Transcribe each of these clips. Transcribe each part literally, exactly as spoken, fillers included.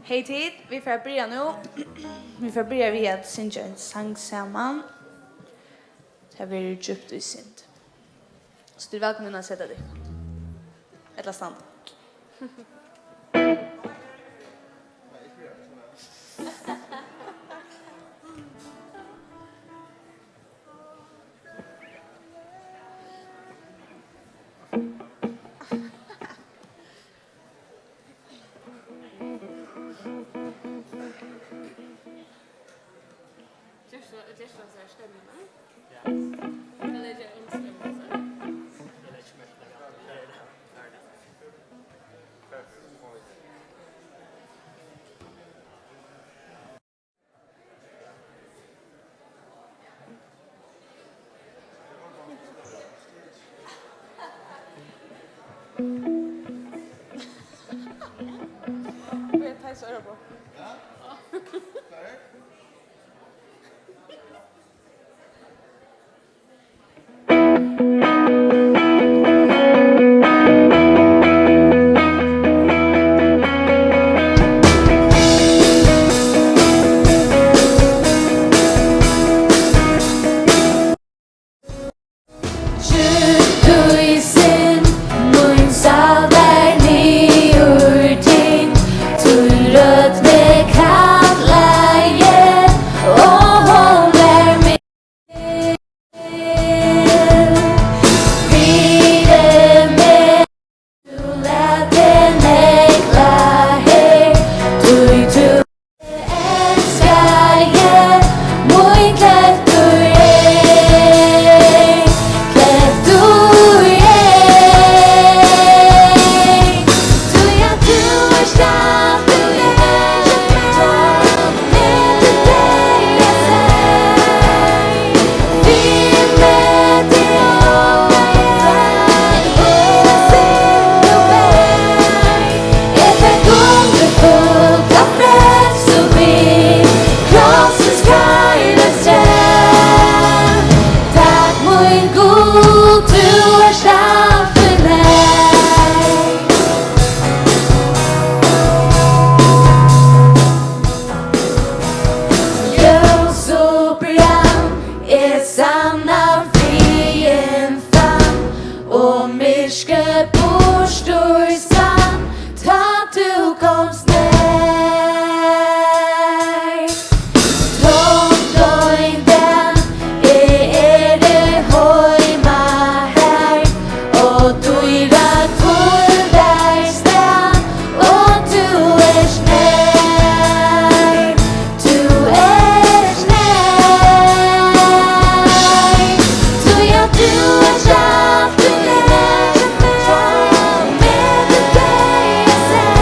Hey tit, vit fara at byrja nú. Vit fara at byrja við at syngja ein sang saman. Tað verður Djúpt í synd. So tit eru vælkomin at seta tykkum. Ella standa. Ger so, ger so, so stemmer, ne? Ja. Eg leggi um stemmer, so. Eg leggi merke til at det er det. Vil jeg ta i Sørøybo? Ja. Klar? Djúpt í synd, mín sál var niðurtygd, tín rødd meg kallaði, og hon var mil. Fyri meg. Tú læt teg negla her, tí tú elskar, mín klettur er, klettur er. Tí at tú ert alt, tú ert alt. Ljós og brand, eg sanna friðin fann, og myrkrið burtur svann, tá tú komst nær. Tómt og einsamt, eg eri heima her, og dýra hvíldarstað, og tú ert nær, tú ert nær. Tí at tú ert alt, tú ert alt, og metir teg sær.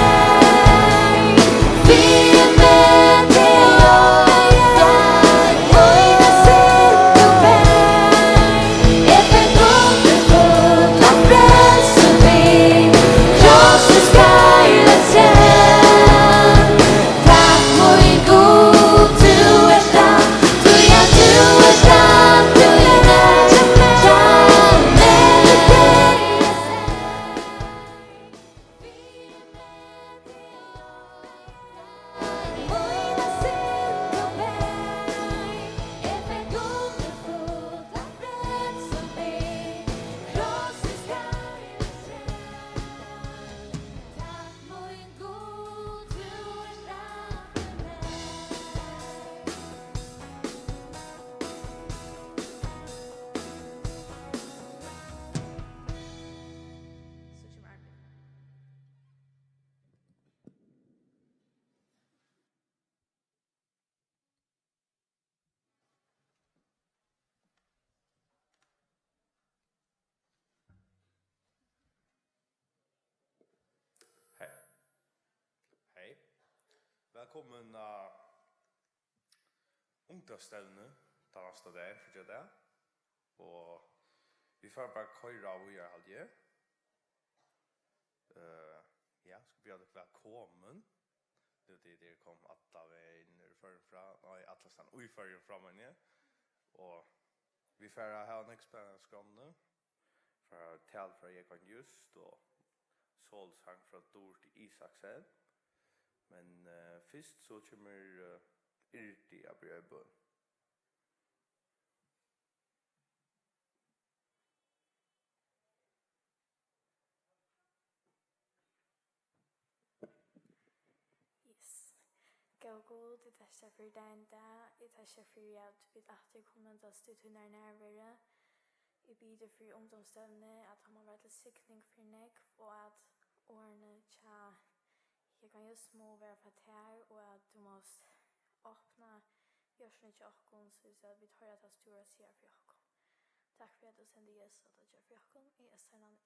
Hey. Hey. Vælkomin á ungdómsstevnu tann næsta dagin, fríggjadag. Og vit fara bara at koyra víðari, haldi eg. Eh, ja, skal bjóða tykkum vælkomin. Nú tit eru komin alla vegin úr Føroyum frá, nei, allastaðni í Føroyum frá, meini eg. Og vit fara at hava nógv spennandi á skránni. Fara at talfrøði Jógvan Just og Sálsang frá Dureti Isaksen. Men, eh, fyrst so kemur, eh, Yrdi at byrja í bøn. Yes. Góði Gud, eg takki tær fyri dagin í dag. Eg takki tær fyri, at vit aftur kunnu møtast í tínari nærveru. Eg biði teg fyri ungdómsstevnuni, at tað má vera til signing fyri nógv, og at orðini hjá Jógvan Just mugu vera frá tær, og at tú mást opna hjørtuni hjá okkum, soleiðis at vit hoyra tað, tú hevur at siga fyri okkum. Takk fyri, at tú sendi Jesus at doyggja fyri okkum. Í Jesu navni.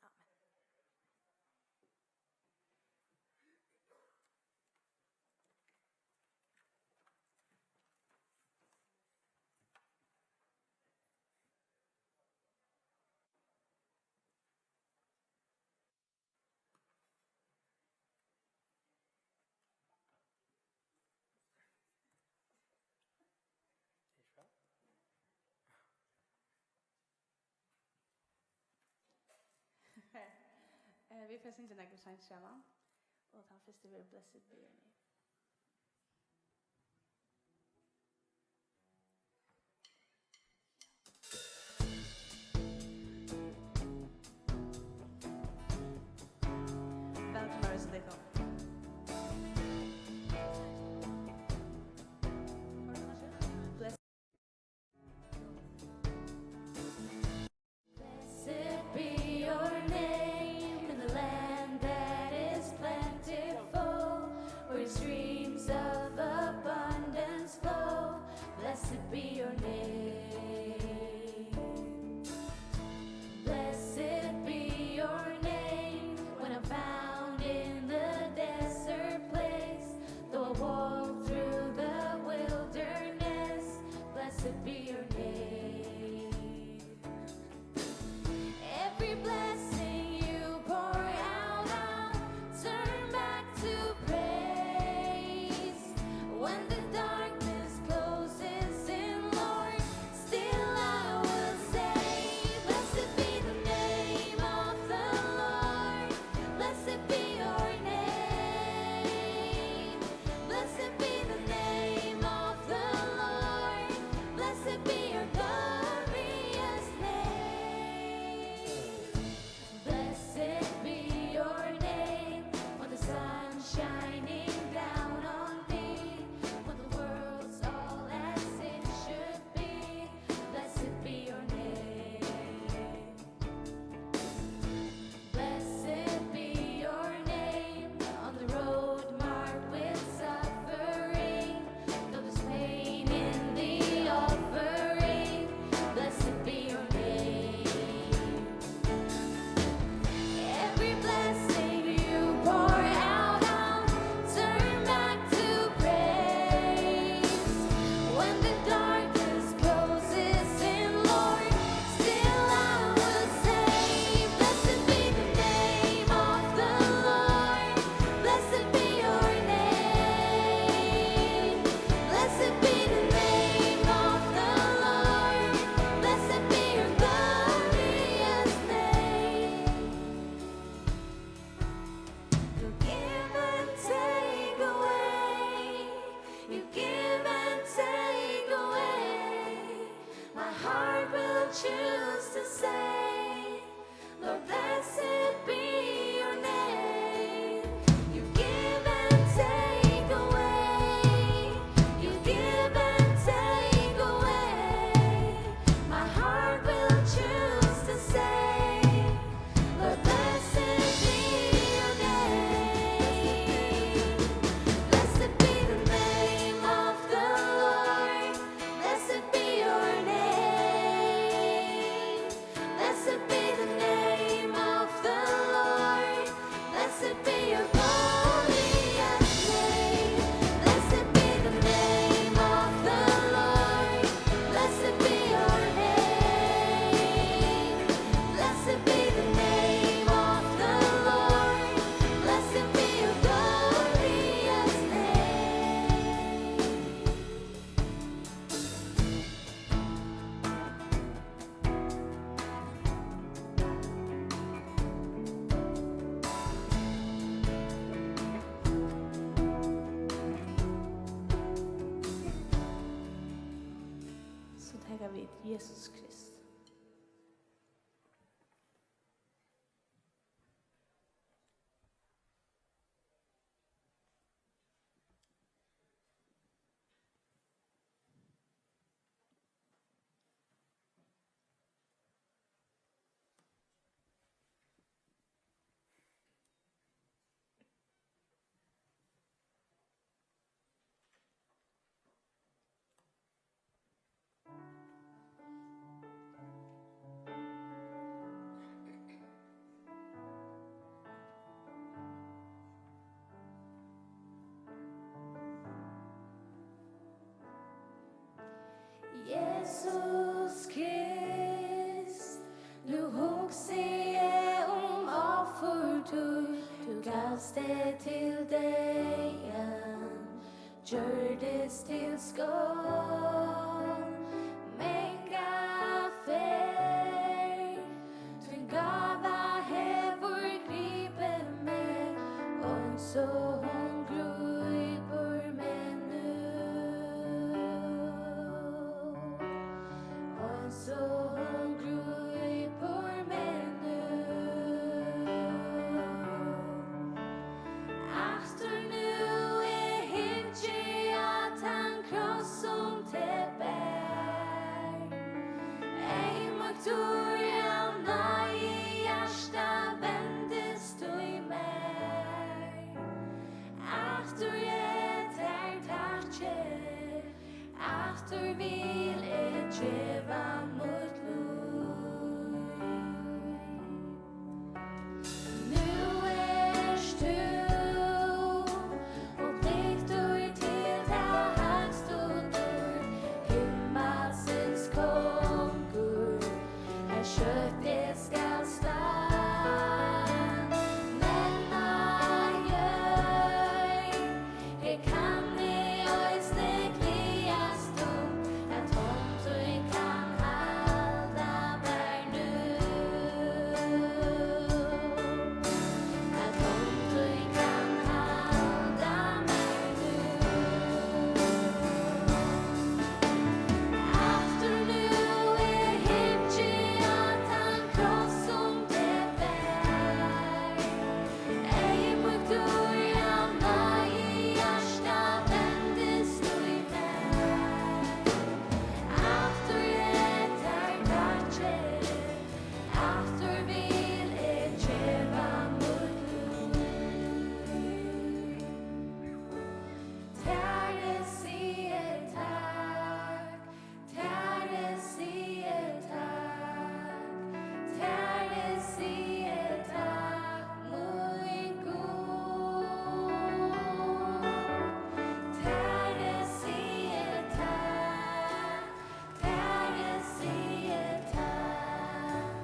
Amen. Eh, vit fara at syngja nakrar sangir saman, og tann fyrsti verður Blessed Be Your Name. Vælkomin, Rosa Dikon. Blessed be your name in the land that is plentiful, where streams of abundance flow. Blessed be your name. Blessed be your name when I'm found in the desert place. Though I walk through the wilderness, blessed be your name. Every blessing you pour out, I'll turn back to praise. When the darkness closes in, Lord, still I will say, blessed be the name of the Lord. Blessed be your name. Blessed be the name of the Lord. Blessed be your glorious name. Blessed be your name when the sun shining down on me, when the world's all as it should be. Blessed be your name. Blessed be your name on the road marked with suffering, though there's pain in the offering. Blessed be your name. Every blessing you pour out, I'll turn back to praise. When the darkness closes in, Lord, still I will say, blessed be the name of the Lord. Blessed be your name. Blessed be the name of the Lord. Blessed be your glorious name. You give and take away. You give and take away. My heart will choose to say, Lord, blessed be your name. You give and take away. You give and take away. My heart will choose to say, Lord, blessed be your name. Blessed be the name of the Lord. Blessed be your name. Blessed Skál, manga ferð, tín gáva hevur gripið meg, eins og hon grípur meg nú. Eins og hon grípur meg nú. Aftur nú eg hyggi á tann kross, sum teg bar. Eyðmýktur av náði hjarta vendist í mær. Aftur eg tær takki, aftur vil eg geva mítt lív. Nú ert tú upplyktur til tað hægst og dýrt, himmalsins kongur, har skjótt eg skal standa. Men á jørð, her kann eg eisini gleðast um, at hond tín kann halda mær nú. At hond tín kann halda mær nú. Aftur nú eg hyggi á tann kross, sum teg bar. Eyðmýktur av náði hjarta vendist í mær. Aftur eg tær takki, aftur vil eg geva mítt lív. Tær eg sigi takk, tær eg sigi takk, tær eg sigi takk, mín Gud. Tær eg sigi takk, tær eg sigi takk,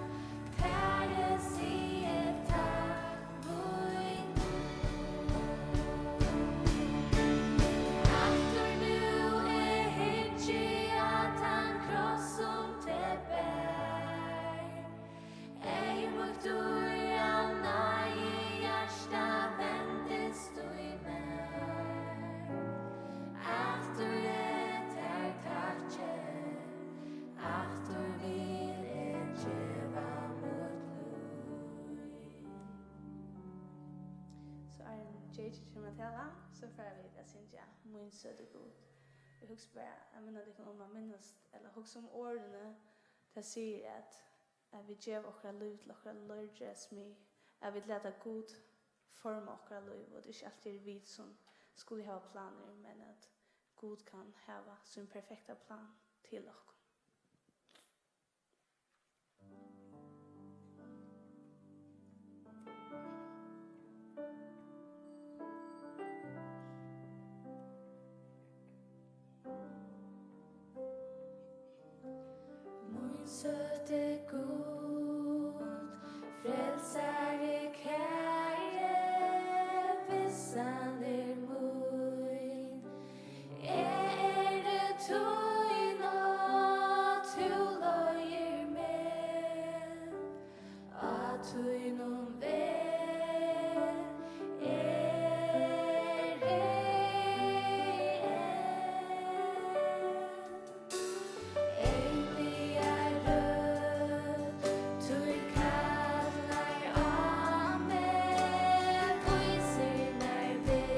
tær eg sigi takk. Aftur nú eg hyggi á tann kross, sum teg bar. Eyðmýktur av náði hjarta vendist í mær. Aftur eg tær takki, aftur vil eg geva mítt lív. So áðrenn J J kemur at tala, so fara vit at syngja Mín søti Gud. Eg hugsi bara at minna tykkum um at minnast, ella hugsa um orðini, tað sigur at, at vit geva okkara lív til okkara leirkesmið, at vit lata Gud forma okkara lív, og tað er ikki altíð vit sum skulu hava planir, men at Gud kann hava sín perfekta plan til okkum. Mín søti Gud, frelsari kæri, vissan er mín. Eg eri tín, og tú leiðir meg. Á tínum veg eri eg. Einliga rødd tín kallar á meg, vísir mær veg.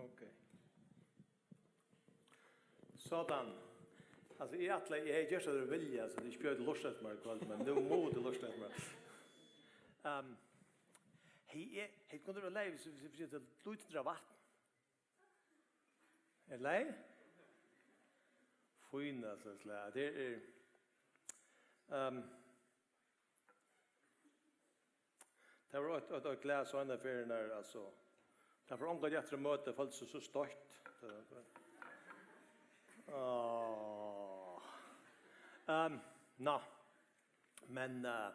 Ok. Sådan. Altso, eg ætlaði, eg hevði gjørt tað við vilja, so tit ikki behøvdu at lurta eftir mær í kvøld, men nú mugu tit lurta eftir mær. Ehm, hey, eg, hey, kunnu vit leyva, so, so, so, so, lítið drap vatn? Er tað í lagi? Fínt, altso, slag. Tað er, ehm, tað var eitt, eitt, eitt glas eina ferðina, altso. Tað var ongantíð aftur á møti, følt seg so stoytt. Áh. Ehm, ná. Men, eh,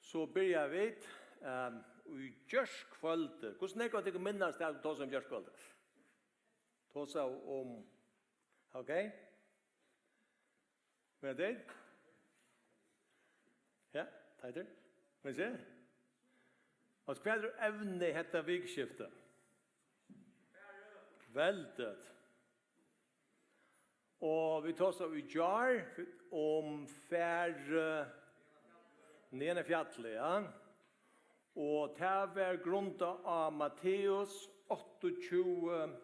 so byrja vit, ehm, í gjárkvøldið. Hvussu nógv av tykkum minnast tað, vit tosaðu um gjárkvøldið? Tosaðu um, ok? Hvat er tað? Ja, Teitur? Hvat er tað? Og hvat er evnið hetta vikuskiftið? Veldigt. Og vit tosaðu í gjár um ferð, eh, niðan á fjallið, ja. Og tað var grundað á Matteus áttaogtjúgu,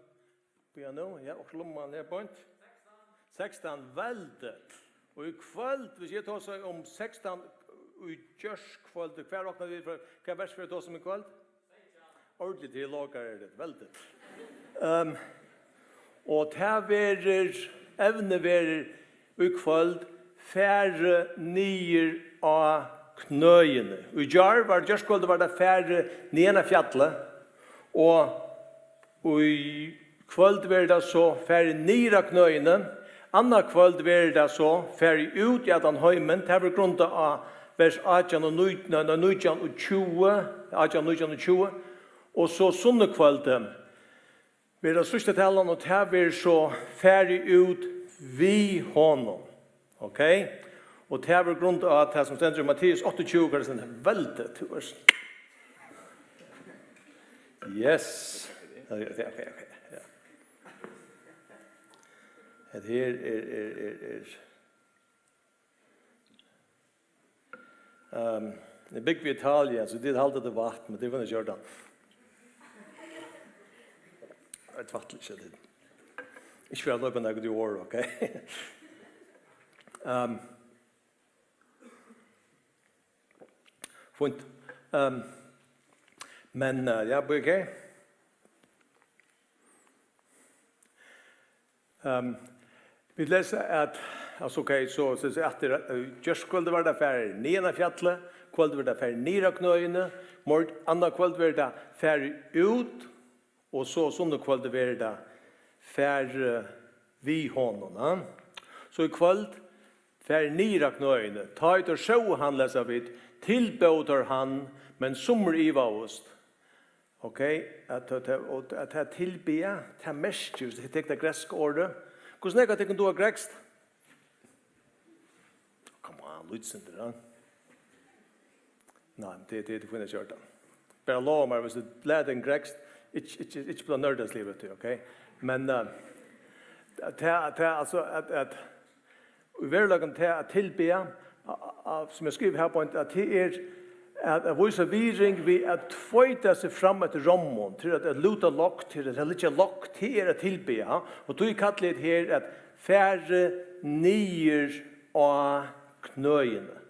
bíða nú, ja, og lumman er beint. Sekstan, veldigt. Og í kvøld, hvis eg tosi um sekstan í gjárkvøldið, hvat rokna vit fyri, hvat vers fyri at tosa um í kvøld? Ordiliga teologar eru tit, veldigt. Ehm, og tað verður, evnið verður í kvøld, farið niður á knøini. Í gjár var, gjárkvøldið var tað farið niðan á fjallið, og í kvøld verður tað so farið niður á knøini. Annað kvøld verður tað so farið út í allan heimin. Tað verður grundað á vers átjan og nítjan, nei, nei, nítjan og tjúgu, átjan, nítjan og tjúgu. Og so sunnukvøldið verður tað síðsta talan, og tað verður so farið út við honum. Ok? Og tað verður grundað á tað, sum stendur í Matteus áttaogtjúgu, vers, veldigt, tú ert. Yes. Ok, ok, ok, ja. Hetta her er, er, er, er. Ehm, eg búgvi í Italien, so tit halda, tað er vatn, men tað er faktiskt Jordan. Eitt vatnleysi, tað er. Ikki fyri at loypa nakað í orð, ok? Ehm, fínt. Ehm, men, eh, ja, ok. Ehm, vit lesa at, altso, ok, so, so, so at, eh, gjárkvøldið var tað farið niðan á fjallið, kvøldið var tað farið niður á knøini, mor-, annað kvøld var tað farið út, og so sunnukvøldið var tað farið við honum, ha? So í kvøld, farið niður á knøini. Tá ið teir sóu hann, lesa vit, tilbóðu teir hann, men summir ivaðust. Ok, at, at, at, og at tað tilbiðja, tað merkir, hvis eg taki tað grikska orðið. Hvussu nógv av tykkum duga grikskt? Come on, lítið sindur, ja. Nei, tað, tað, tað er fínt at gjørt tað. Bara lova mær, hvis tú lærir teg grikskt, ikki, ikki, ikki blíva nørdasligur, veit tú, ok? Men, eh, tað, tað, altso, at, at, í veruleikanum tað at tilbiðja, a, a, a, sum eg skrivi her beint, at tað er at, at vísa virðing við at tveita seg fram eftir rommum, til at, at lúta lágt, til at liggja lágt, tað er at tilbiðja, ha? Og tí kalli eg her at farið niður á knøini.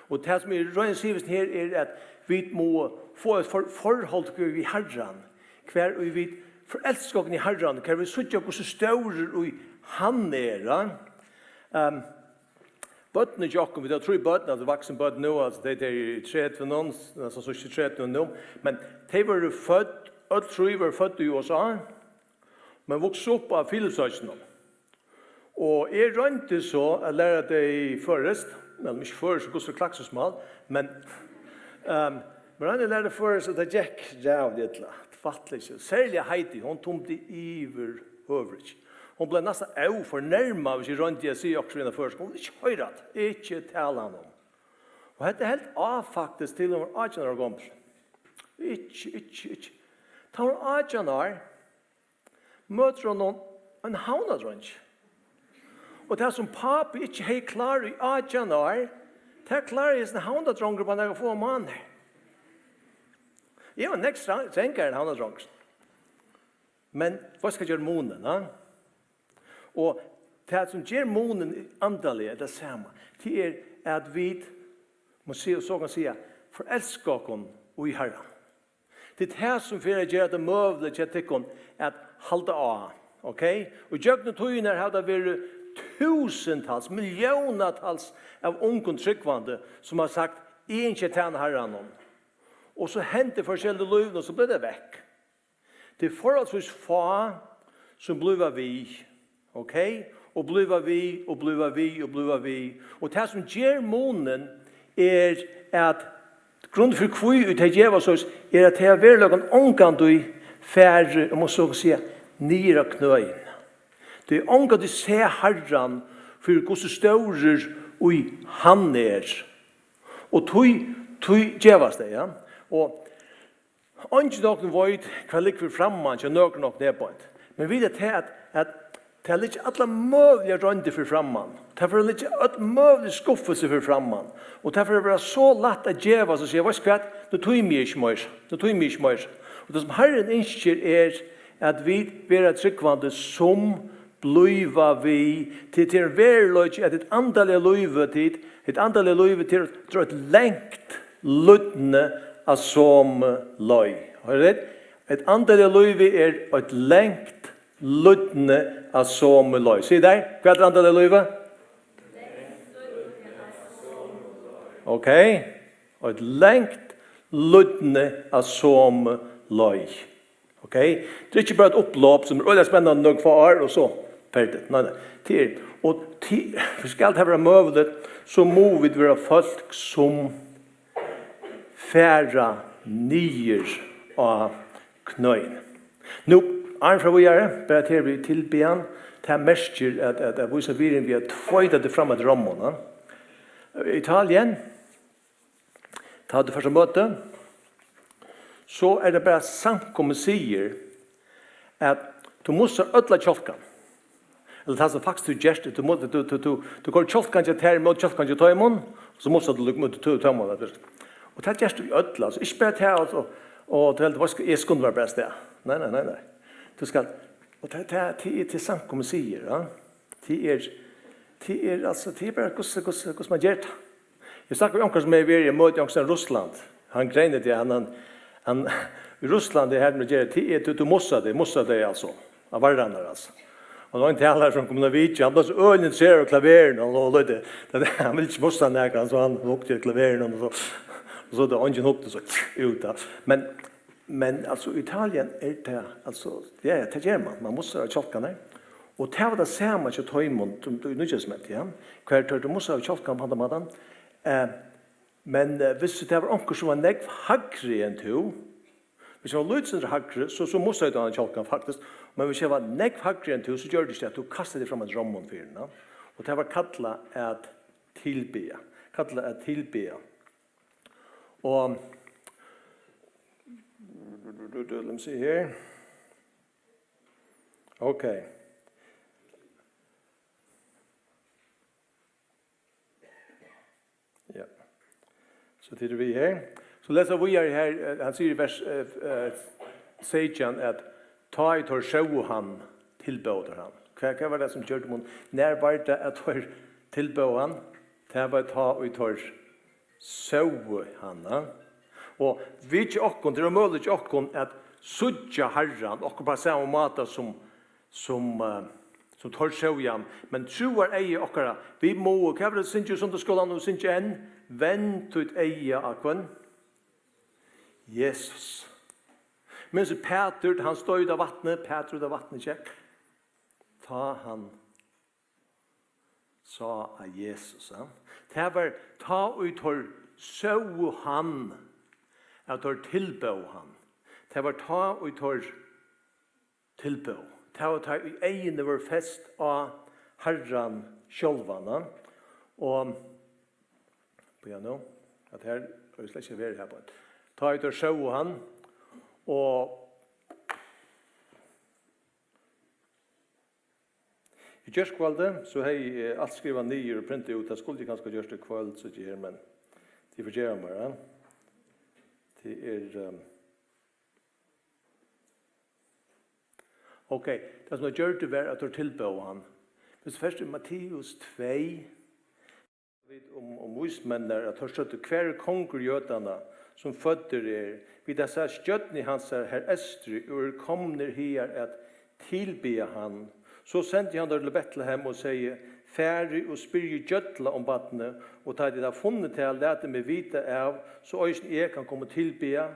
Og tað, sum eg royni at siga her, er, at vit mugu fáa eitt for-, forhold við Harran, hvar ið vit forelska okkum í Harran, hvar vit síggja, hvussu stórur ið hann er, ja? Ehm, Børnini hjá okkum, vit hava trý børn, altso vaksin børn nú, altso tey, tey eru í tretivunum, næstan so ikki tretivunum nú, men tey vóru fødd, øll trý vóru fødd í U S A, men vuksu upp á Filipsøkinum. Og eg royndi so at læra tey føroyskt, men ikki føroyskt, Gustav Klaksvíksmál, men, ehm, men royndi at læra tey føroyskt, og tað gekk ræðuliga illa, tvætliga, serliga Heidi, hon tumdi yvirhøvur ikki. Hon bleiv næstan ófornermað, hvis eg royndi at siga okkurt við hana á føroyskum. Hon vil ikki hoyra tað, ikki tala hana um. Og hetta helt á faktiskt til hon var átjan ára gomul. Ikki, ikki, ikki. Tá hon er átjan ár, møtir hon ein havnardrong. Og tað, sum pápi ikki hevði klárað í átjan ár, tað kláraði hesin havnardrongur bara nakrar fáar mánaðir. Eg var nógv stra-, strangari enn havnardrongurin. Men veitst hvat ger munin, ha? Og tað sum ger munin andaliga, er tað sama. Tað er at vit, má siga, so kann siga, forelska okkum í Harran. Tað er tað sum fer at gera tað møguligt hjá tykkum at halda á. Ok? Og gjøgnum tíðirnar hava tað verið túsundtals, milliónatals av ungum trúgvandi sum hava sagt, eg ynski at tæna Harranum. Og so hendir forskelligt í lívinum, og so blívur tað vekk. Tað er forholdsvis fá, sum blíva við, ok? Og blíva við, og blíva við, og blíva við. Og tað, sum ger munin, er, at grund fyri hví ið tey geva soleiðis, er, at tey hava veruliga ongantíð farið, um man so kann siga, niður á knøini. Tey hava ongantíð sæð Harran fyri hvussu stórur ið hann er. Og tí, tí gevast tey, ja. Og eingin av okkum veit, hvat liggur fyri framman hjá nøkrum okkum her beint. Men vit, at tað, at, at tað liggja allar møguligar royndir fyri framman. Tað fer at liggja øll møgulig skuffelse fyri framman. Og tað fer at vera so lætt at gevast og siga, veitst hvat, nú tími eg ikki meir. Nú tími eg ikki meir. Og tað, sum Harrin ynskir, er, at vit verða trúgvandi, sum blíva við. Tað, tað er ein veruleiki, at tað andaliga lívið, tað, tað andaliga lívið, tað er, tað er eitt langt lýdni á somu leið. Hoyrir tit? Eitt andaliga lívið er eitt langt lýdni á somu leið. Sig tað. Hvat er andaliga lívið? Ok. Eitt langt lýdni á somu leið. Ok? Tað er ikki bara eitt upplop sum er øgiliga spennandi nøkur fá ár, og so ferdigt. Nei, nei. Tað er, og tað, skal tað vera møguligt, so mugu vit vera fólk sum fara niður á knøini. Nú, áðrenn vit fara víðari, bara til við tilbiðjan, tað merkir at, at, at vísa virðing við at tveita teg fram eftir rommum, ha? Italien, tá tú fært á møti, so er tað bara samkomusiður, at tú mussar øll á kjálkan. Ella tað sum faktiskt tú gert, tú mu-, tú, tú, tú, tú koyrir kjálkan hjá tær ímóti kjálkan hjá teimum, og so mussar tú líka ímóti tø-, teimum, at, og tað gert tú í øll, altso, ikki bara tað, altso, og tú heldur, hvat skal eg skunda mær bara av stað? Nei, nei, nei, nei. Tú skal, og tað, tað, tað er til samkomusiður, ja. Tað er, tað er, altso, tað er bara, hvussu, hvussu, hvussu man ger tað. Eg snakkaði við onkran sum hevði verið, eg møtti onkran í Russlandi. Hann greinar tí, hann, hann, hann, í Russlandi, har man ger, tað er, tú, tú mussar tey, mussar tey, altso, av varrarnar, altso. Og tað var ein talari sum kom at vitja, hann bleiv so øgiliga interesserur av klaverinum, og, og, og, hann vildi ikki mussa nakran, so hann hugdi at klaverinum, og so, og so, tá eingin hugdi, so út, ja. Men, men, altso, í Italien er tað, altso, ja, ja, tað ger man, man mussar av kjálkarnar. Og tað var tað sama hjá teimum, sum, í Nýggja Testamenti, ja, hvar teir, teir mussaðu av kjálkanum á handan mátan. Eh, Men, eh, viss tað var onkur, sum var nógv hægri enn tú, viss hann var lítið sindur hægri, so, so mussaði tú hann kjálkan, faktiskt. Men viss hann var nógv hægri enn tú, so gjørdi tað ikki tað, at tú kastaði teg fram eftir rommum fyri hann, ja. Og tað var kallað at tilbiðja. Kallað at tilbiðja. Og, lat meg síggja her. Ok. Ja. So tit eru við her. So lesa vit víðari her, eh, hann sigur í vers, eh, eh, seytjan, at tá ið teir sóu hann, tilbóðu teir hann. Hvat, hvat var tað sum gjørdi mun? Nær var tað at teir tilbóðu hann? Tað var tá ið teir sóu hann, ja. Og vit hjá okkum, tað er møguligt hjá okkum at síggja Harran, okkum bara sama máta sum sum, eh, sum teir sóu hann. Men trúareygað okkara, vit mugu, hvat var tað, vit sungu í sunnudagsskúlanum og syngja enn? Vend títt eyga á hvønn? Jesus. Minnist Pætur, tá hann stóð út á vatnið, Pætur út á vatnið gekk. Tá hann sá á Jesus, ja. Tað var tá ið teir sóu hann, at teir tilbóðu hann. Tað var tá ið teir tilbóðu. Tað var tá ið eyguni vóru fest á Harran sjálvan, ja. Og, bíða nú, at her, eg slett ikki verið her beint. Tá ið teir sóu hann, og í gjárkvøldið, so hevði eg alt skrivað niður og printað út. Tað skuldi eg kanska gjørt í kvøld, síggi eg her, men tit forgeva mær, ja. Tað er, ehm, Ok, tað sum teir gjørdu var, at teir tilbóðu hann. Hvis fyrst í Matteus tvey, vit um, um vísmenninar, at teir søgdu: "Hvar er kongur Jødanna, sum føddur er? Vit hava sæð stjørnu hansara har eysturi, og eru komnir higar at tilbiðja hann." So sendi hann teir til Betlehem og segði: "Farið og spyrjið gjølla um barnið, og tá tit hava funnið tað, latið meg vita av, so eisini eg kann koma og tilbiðja."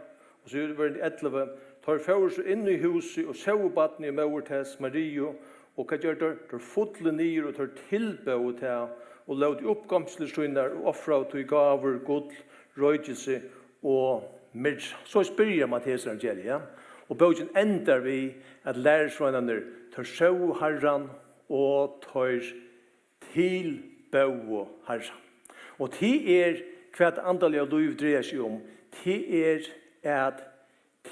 Og so er verið ellivu: "Teir fóru so inn í húsið og sóu barnið og móður tess, Mariu, og hvat gjørdu teir? Teir fullu niður og teir tilbóðu tað og lótu upp goymslur sínar og ofraðu tí gávur, gull, roykilsi og myrra." So spyrja Matteus evangeliet, ja. Og bókin endar við, at lærisveinarnir, teir sóu Harran og teir tilbóðu Harran. Og tað er, hvat andaliga lív dregur seg um. Tað er at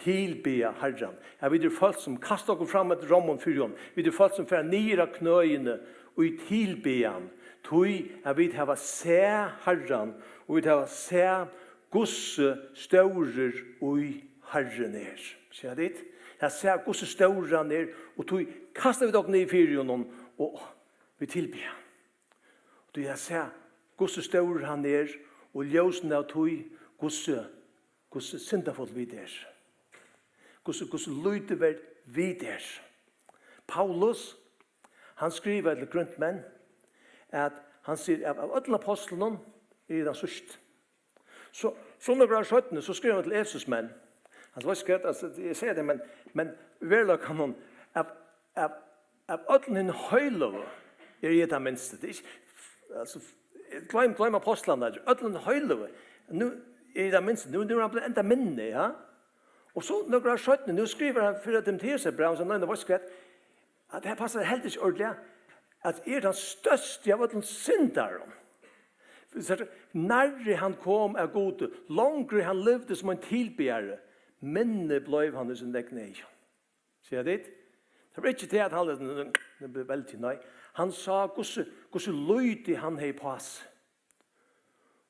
tilbiðja Harran. Ja, vit eru fólk, sum kasta okkum fram eftir rommum fyri honum. Vit eru fólk, sum fara niður á knøini í tilbiðjan. Tí at vit hava sæð Harran, og vit hava sæð, hvussu stórur í Harrin er. Síggja tit? Vit hava sæð, hvussu stórur hann er, og tí kasta vit okkum niður fyri honum, og vit tilbiðja. Og tí vit hava sæð, hvussu stórur hann er, og ljósini av tí, hvussu, hvussu syndafull vit eru. Hvussu, hvussu lítið verd vit eru. Paulus, hann skrivar til Korintmenn, at hann sigur, av, av øllum ápostlunum eri eg tann síðsti. So, so nøkur ár seinni, so skrivar hann til Efesusmenn. Hann sigur, veitst hvat, altso, eg sigi tað, men, men veruleikanum, av, av, av øllum hinum heiløgu eri eg tann minsti. Tað er ikki, altso, gloym, gloym ápostlarnar, øllum hinum heiløgu. Nú eri eg tann minsti, nú, nú er hann blivin enda minni, ja. Og so nøkur ár seinni, nú skrivar hann fyrra Timoteusarbræv, so nevnir, veitst hvat, at her passar heldur ikki ordiliga, at eg eri tann størsti av øllum syndarum. Nærri hann kom av Gudi, longri hann livdi sum ein tilbiðari, minni bleiv hann í sínum egnu eygum. Síggja tit? Tað var ikki tað, at hann, nú bleiv veldig, nei. Hann sá, hvussu, hvussu lítið hann hevði á seg.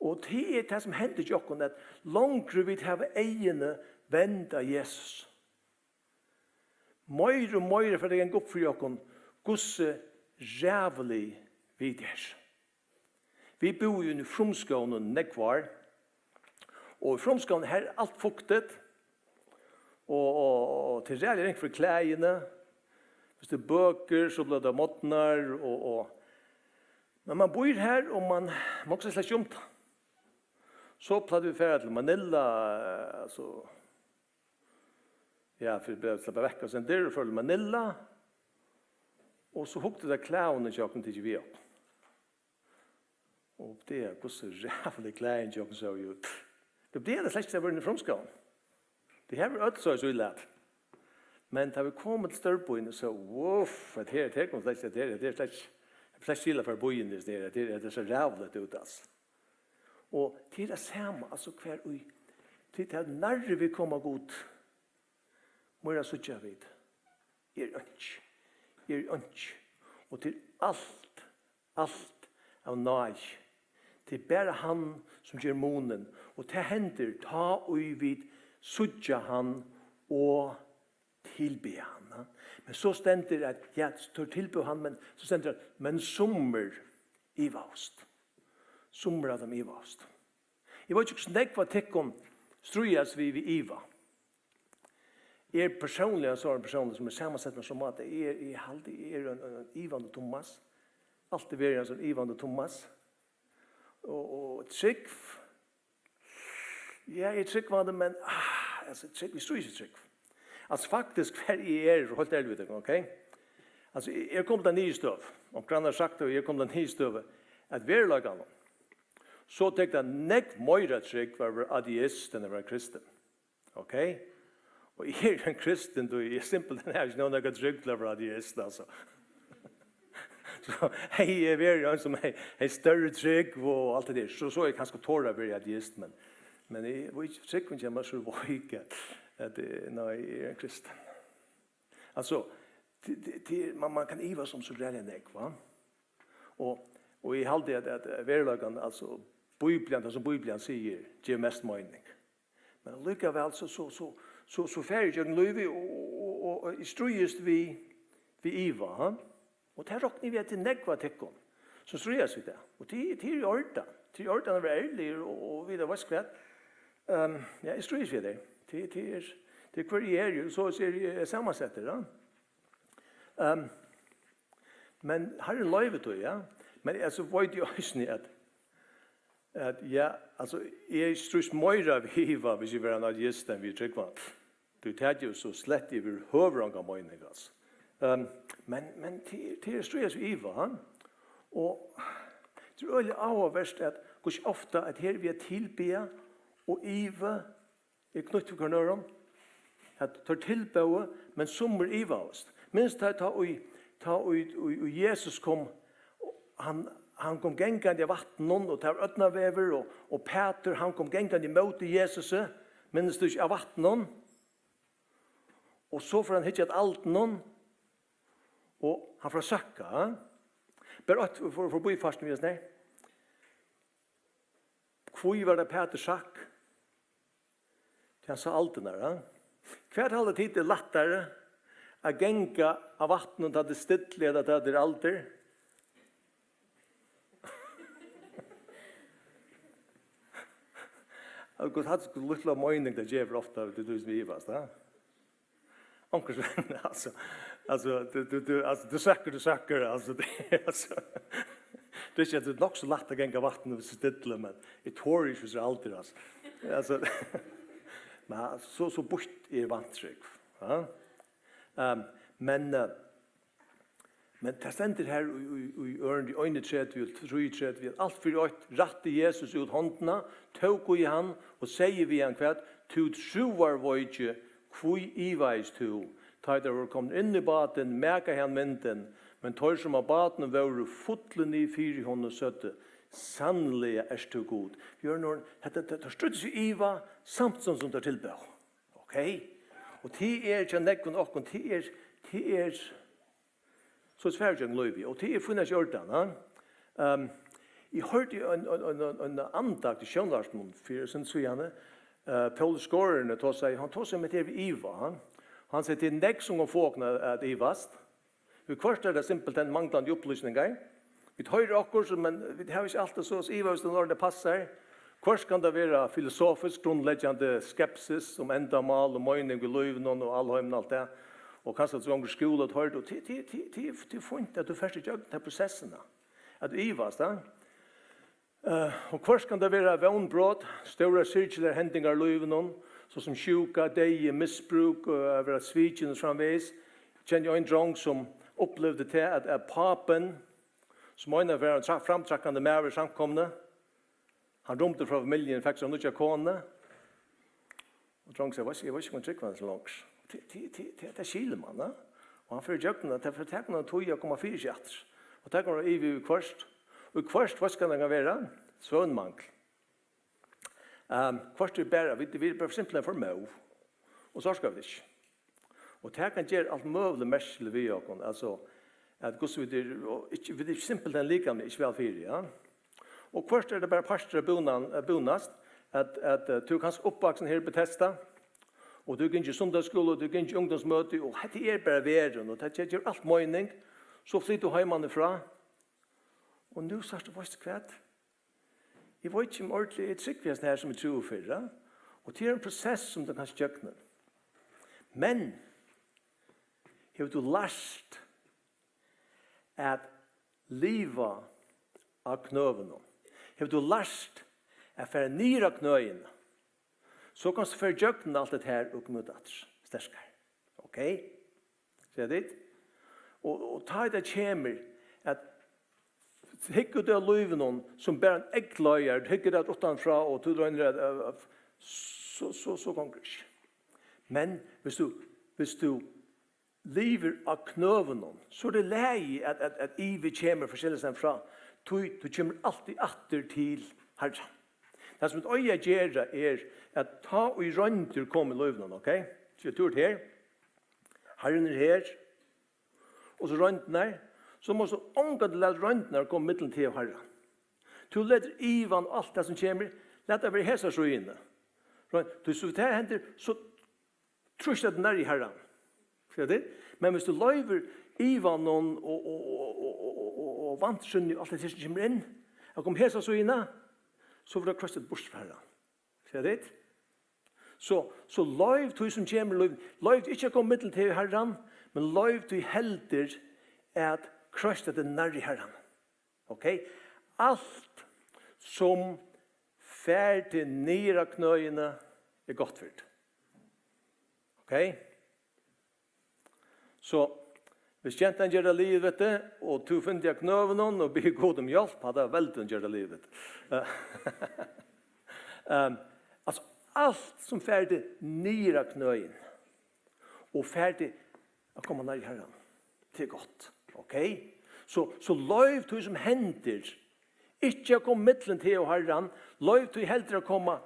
Og tað er tað, sum hendir hjá okkum, at longri vit hava eyguni vend á Jesus, meira og meira fer tað at ganga upp fyri okkum, hvussu ræðulig vit eru. Vit búðu í einum frumskóginum nógv ár, og í frumskóginum, har er alt fuktigt, og, og, og tað er ræðuliga ringt fyri klæðini. Hvis tú bøkur, so blívur tað modnar, og, og, men man býr har, og man, man hugsar slett ikki um tað. So plagdu vit fara til Manila, eh, altso, ja, fyri bara at sleppa vekk og senda, og fóru til Manila, og so hugdu tey, klæðini hjá okkum, tikið við okkum. Og tað er, hvussu ræðulig klæðini hjá okkum sóu út. Tað er tað slett ikki at vera í frumskóginum. Tað her var øll so í so ílat. Men tá vit komu til stórbýin, so, uff, at her, her kom slett, at her, at her slett, slett skil at fara í býin, at her, at her, at tað er so ræðuligt út, altso. Og tað er tað sama, altso, hvar í, tí tað nærri vit koma Gud, meira síggja vit, er einki, er einki. Og tað er alt, alt av náði. Tað er bara hann, sum ger munin. Og tað hendir, tá ið vit síggja hann og tilbiðja hann, ha? Men so stendur at, ja, teir tilbóðu hann, men so stendur at, men summir ivaðust. Summir av teimum ivaðust. Eg veit ikki, hvussu nógv av tykkum stríðast við, við iva. Eg eri persónliga ein sovorðin persónur, sum er samansettur sum at eg er, eg haldi, eg eri ein, ein, ein ivandi Tummas. Altíð verið ein sovorðin ivandi Tummas. Og, og trúgv, ja, eg eri trúgvandi, men, ah, altso, trúgv, eg stríðist við trúgv. Altso, faktiskt, hvar eg eri, heilt ærligt við tykkum, ok? Altso, eg, eg kom til ta niðurstøðu, og grannar sagt, og eg kom til ta niðurstøðu, at veruleikanum, so tekur tað nógv meira trúgv at vera ateist enn at vera kristin. Ok? Og eg eri ein kristin, tí eg simpelthen havi ikki nóg nógva trúgv til at vera ateist, altso. So hevði eg verið ein, sum hevði, hevði størri trúgv og alt tað har, so, so hevði eg kanska torað at vera ateist, men, men eg, og ikki, trúgvin hjá mær er so veik, at, at, eh, nei, eg eri ein kristin. Altso, tí, tí, tí, man, man kann ivast um so ræðuliga nógv, va? Og, og eg haldi, at, at veruleikan, altso, Bíblian, tað sum Bíblian sigur, ger mest meining. Men allíkavæl, so, so, so, so, so fari eg gjøgnum lívið og, og, og, og eg stríðist við, við iva, ha? Og tað rokni eg við, at tað er nógv av tykkum, sum stríðast við tað. Og tað, tað er í ordan. Tað er í ordan at vera ærligur og, og vita, veitst hvat? Ehm, ja, eg stríðist við tað. Tað, tað er, tað er hvør eg eri, og so er eg samansettur, ja. Ehm, men Harrin loyvir tí, ja. Men altso veit eg eisini, at, at, ja, altso, eg stríðist meira við iva, viss eg verði ein ateist, enn við trúgvandi. Tí tað gevur so slett yvirhøvur onga meining, altso. Ehm, men, men tað er, tað er at stríðast við iva, ha? Og tað er øgiliga áhugavert, at hvussu ofta at her við at tilbiðja og ivi er knýtt við hvørjum øðrum, at teir tilbóðu, men summir ivaðust. Minst tá, tá í, tá í, í, í Jesus kom, hann, hann kom gangandi á vatninum, og tað var ódnarveður, og, og Pætur, hann kom gangandi ímóti Jesusi, minnist tú ikki, á vatninum? Og so fór hann hyggja at aldinum, og hann fór at søkka, ha? Bara eitt for, for bífarten við oss, nei. Hví var tað Pætur søkk? Tí hann sá aldurnar, ha? Hvat halda tit er lættari, at ganga á vatninum, tá tað er stilli, ella tá tað er aldur? Gud, hatta er so lítla meining, tað gevur ofta, tú, tú sum ivast, ha? Onkursvegna, altso, altso, tú, tú, tú, altso, tú søkkur, tú søkkur, altso, tað er, altso, tað er ikki, at tað er nokk so lætt at ganga vatn, viss tað er stilli, men eg tori ikki, viss tað er aldur, altso. Altso, men, altso, so, so býtt er vantrúgv, ha? Ehm, men, eh, men tað stendur her í, í, í ørindi einogtretivu og trýogtretivu, at alt fyri eitt rætti Jesus út hondina, tók í hann og segði við hann: Hvat, tú trúarveiki, hví ivaðist tú? Tá ið teir vóru komnir inn í bátin, makaði hann vindin, men teir, sum á bátinum vóru, fullu niður fyri honum og søgdu: Sanniliga ert tú Gud. Bjørn Orn, hetta, tað, tað stríddist við iva, samstundis sum teir tilbóðu. Ok? Og tað er hjá nógvum okkum, tað er, tað er, so er farið gjøgnum lívið, og tað er funnast í ordan, ha? Ehm, eg hoyrdi ein, ein, ein, ein, ein andakt í sjónvarpinum fyri eitt sindur síðani. Eh, Pól Skorne tosaði, hann tosaði um tað við iva, ha? Hann segði, tað er nógv sum kann fáa okkum at, at ivast. Viðhvørt er tað simpelthen manglandi upplýsingar. Vit hoyra okkurt, men vit hava ikki altíð so, so ivaðust um orðið passar. Hvørt kann tað vera filosofisk grundleggjandi skepsis um endamál og meining í lívinum og alheimin og alt tað. Og kanska tú gongur í skúla og hoyrir, og tað, tað, tað, tað, tað er fínt, at tú fert ígjøgnum ta prosessina. At ivast, ja. Eh, og hvørt kann tað vera vónbrot, stórar syrgiligar hendingar í lívinum, so sum sjúka, deyði, misbrúk, eh, at vera svikin og so framvegis. Eg kenni ein drong, sum upplivdi tað, at, at pápin, sum einaferð var ein tra-, framtrakkandi maður í samkomuni, hann rýmdi frá familjuni, fekk sær nýggja konu. Og drongurin segði, veitst, eg veit ikki, um eg trúgvi hasum longur. Tað, tað, tað, tað, tað skilir mann, ja. Og hann fer ígjøgnum tað, tað fer taka eina tíð at koma fyri seg aftur. Og tað kann vera ivi viðhvørt. Og viðhvørt, veitst hvat tað kann vera? Svøvnmangil. Ehm, hvørt er bara, vit, vit eru bara simpelthen for móð. Og so orka vit ikki. Og tað kann gera alt møguligt merkiligt við okkum, altso, at hvussu vit eru, og ikki, vit eru simpelthen likamliga ikki væl fyri, ja. Og hvørt er tað bara partur av búnan-, av búnast, at, at, eh, tú ert kanska uppvaksin her í Bethesda, og tú ert gingin í sunnudagsskúla, og tú ert gingin í ungdómsmøti, og hetta er bara verðin, og tað ger alt meining, so flytur tú heimanífrá, og nú sært tú, veitst tú hvat? Eg veit ikki um ordiliga eg trúgvi hasum her sum eg trúði fyrr, ja? Og tað er ein prosess sum tú kanst gjøgnum. Men hevur tú lært at liva á knøunum? Hevur tú lært at fara niður á knøini? So kanst tú fara ígjøgnum alt hetta her og koma út aftur sterkari. Ok? Sita tit? Og, og tá ið tað kemur, at hyggur tú at lívinum sum bara ein eygleiðari, hyggur at uttanfrá, og tú roynir at, at, at, so, so, so gongur ikki. Men viss tú, viss tú livir á knøunum, so er tað í lagi at, at, at ivi kemur forskelliga staðni frá, tí tú kemur altíð aftur til Harran. Tað sum vit eiga at gera er, at tá ið royndir koma í lívinum, ok? So tú ert her, Harrin er her, og so royndirnar, so mást tú ongantíð lata royndirnar koma millum teg og Harran. Tú letur ivan og alt tað sum kemur, lat tað vera hesa síðuna. Royn-, tí so tað hendir, so trýst tað nærri Harran. Skilja tit? Men hvis tú loyvir ivanum og, og, og, og, og, og, og vantrúnni og alt det som kommer inn, at komme hesa síðuna, så vil du krossa burtur fra Herren. Ser dit? Så, så loyv tí som kemur í lív, loyv tí ikki at koma millum teg og Herran, men loyv tí heldur at krossa teg nærri Herran. Ok? Alt sum fær teg niður á knøini er gott fyri teg. Ok? So, hvis gentan ger tað liðugt við teg, og tú finnur teg á knøunum og biður Gud um hjálp, hatta er veldig, hon ger tað liðugt við teg. Eh, ehm, altso, alt sum fær teg niður á knøini, og fær teg at koma nær Herran, tað er gott. Ok? So, so loyv tí sum hendir, ikki at koma millum teg og Herran, loyv tí heldur at koma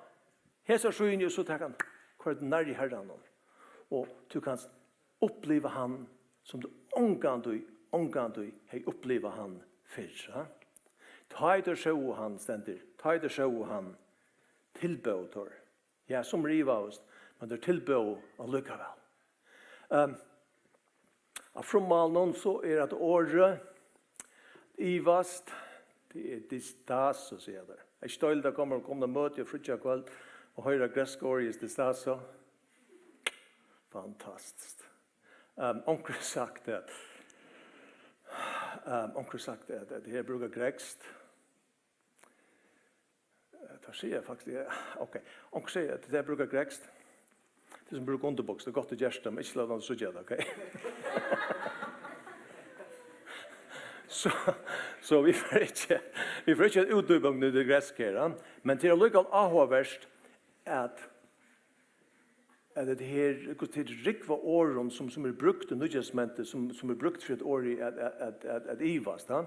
hesa síðuna, og so taka hann, koyr teg nærri Herranum. Og tú kanst uppliva hann, sum tú ongantíð, ongantíð hevði upplivað hann fyrr, ha? Tá ið teir sóu hann, stendur, tá ið teir sóu hann, tilbóðu teir. Ja, sum rivaðust, men teir tilbóðu allíkavæl. Ehm, á frummálinum so er at orðið ivast, tað er distaso, siga teir. Eg stóli, tað koma, koma møti og fríggjakvøld og hoyra grikska orðið distaso. Fantastiskt. Ehm, onkur hevur sagt at, ehm, onkur hevur sagt at, at her brúka grikskt. Eh, tað sigur eg faktiskt, ja. Ok. Onkur sigur at tey brúka grikskt. Tey sum brúka undirbuksur, tað er gott, tú gert tað, men ikki lat hann síggja tað, ok? So, so vit fara ikki, vit fara ikki at útdjúpa okkum í tí grekska her, ja. Men tað er allíkavæl áhugavert at, at hetta her, hvussu tey rúgva orðum, sum, sum er brúkt í Nýggja Testamenti, sum, sum er brúkt fyri eitt orð í at, at, at, at, at ivast, ja.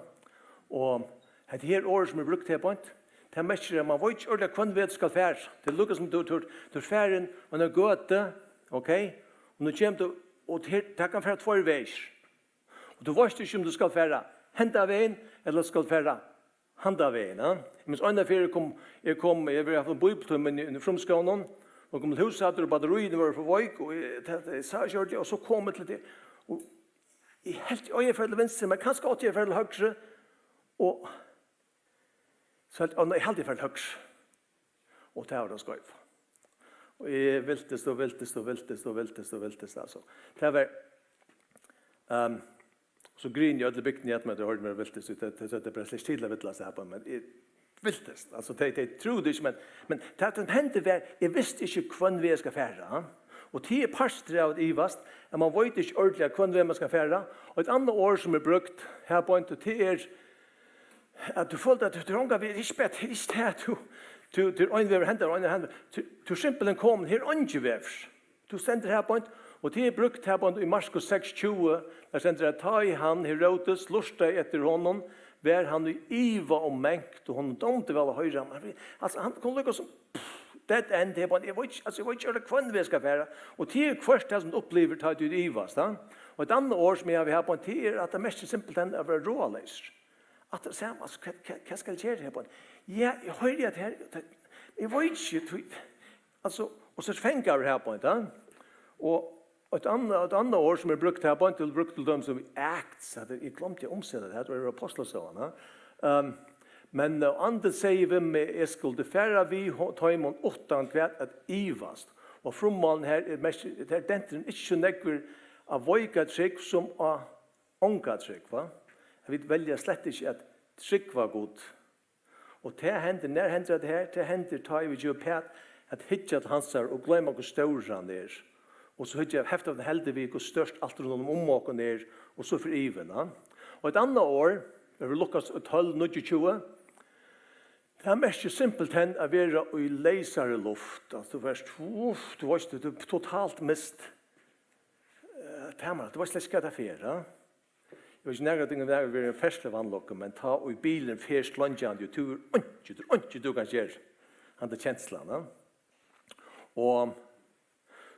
Og hetta her orð, sum er brúkt her beint, tað merkir, at man veit ikki ordiliga, hvønn veg tú skal fara. Tað er líka sum tú, tú, tú ert farin á eina gøtu, ok? Og nú kemur tú, og her, tað kann fara tveir vegir. Og tú veitst ikki, um tú skal fara henda vegin, ella skal fara handa vegin, ja. Eg minnist eina ferð eg kom, eg kom, eg var í bíbliutíma í, í frumskúlanum, og kom til hús aftur, og batteríini vóru for veik, og eg, tað, tað, eg sá ikki ordiliga, og so kom eg til tað, og eg helt, og eg fór til vinstru, men kanska átti eg at fara til høgru, og so helt, ó, nei, eg helt eg fór til høgru. Og tað var tað skeiva. Og eg viltist og viltist og viltist og viltist og viltist, altso. Tað var, ehm, so grin eg í øllum bygdini at, men tey hoyrdu meg viltist, tað, tað, tað ber slett til at villast her, men eg viltist. Altso, tey, tey trúðu ikki, men, men tað, tað hendi var, eg visti ikki, hvønn veg eg skal fara, ha? Og tað er partur av at ivast, at man veit ikki ordiliga, hvønn veg man skal fara. Og eitt annað orð, sum er brúkt her beint, og tað er, at tú følir, at tú, tú ongan veg, ikki bara, ikki tað, at tú, tú, tú er ein vegur henda, ein vegur henda. Tú, tú er simpelthen komin, her er eingin vegur. Tú stendur her beint, og tað er brúkt her beint í Markus seks tjúgu, har stendur, at tá ið hann, Herodes, lurtaði eftir honum, var hann í iva um mangt, og honum dámdi væl at hoyra. Men, altso, hann kom líka sum, pff, dead end, her beint, eg veit ikki, altso, eg veit ikki, hvønn veg eg skal fara. Og tað er hvørt tað, sum tú upplivir, tá ið tú ivast, ha? Og eitt annað orð, sum eg havi her beint, tað er, at tað merkir simpelthen at vera ráðaleysur. At tað sama, altso, hvat, hvat, hvat skal eg gera her beint? Ja, eg hoyri at her, tað, eg veit ikki, tú, altso, og so er fangaður her beint, ha? Og eitt annað, eitt annað orð, sum er brúkt her beint, er brúkt til dømis um Acts, at eg gloymdi at umseta tað, tað var Ápostlasøgan, ha? Ehm, men, eh, Andin segði við meg, eg skuldi fara við ho-, teimum uttan hvat at ivast. Og frummálinum her er mest, tað er denturin ikki so nógvur av veika trúgv sum á onga trúgv, va? At vit velja slett ikki at trúgva Gud. Og tað hendir, nær hendir hetta her? Tað hendir, tá ið vit geva uppat at hyggja til hansara og gloyma, hvussu stórur hann er. Og so hyggja, hefta okkum heldur við, hvussu stórt alt rundan um okkum er, og so fer ivin, ha? Og eitt annað orð, er Lukas tólv níggjuogtjúgu, tað merkir simpelthen at vera í leysari luft. Altso, tú veitst, uff, tú veitst, tú ert totalt mist. Eh, Tamara, tú veitst slett ikki, hvat tað fer, ha? Eg veit ikki, nakar av tykkum hevur verið í ferðsluvanlukku, men tá ið bilurin fer slongjandi, og tú hevur einki, tú hevur einki, tú kanst gera. Handa kenslan, ha? Og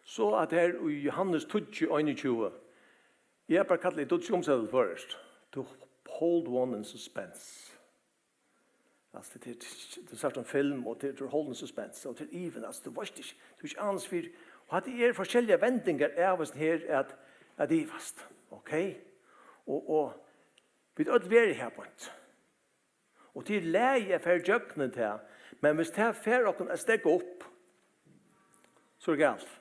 so at her í Jóhannes tíggju einogtjúgu, eg bara kalli, eg dugdi ikki umseta til føroyskt. To hold one in suspense. Altso, tað er, tú sært ein film, og tað er, tú er holdin í suspense, og tað er ivin, altso, tú veitst ikki, tú hevur ikki aning fyri, og hatta er forskelligar vendingar av hesum her at, at ivast. Ok? Og, og vit øll verða her beint. Og tað er í lagi at fara ígjøgnum tað, men viss tað fær okkum at steðga upp, so er galt.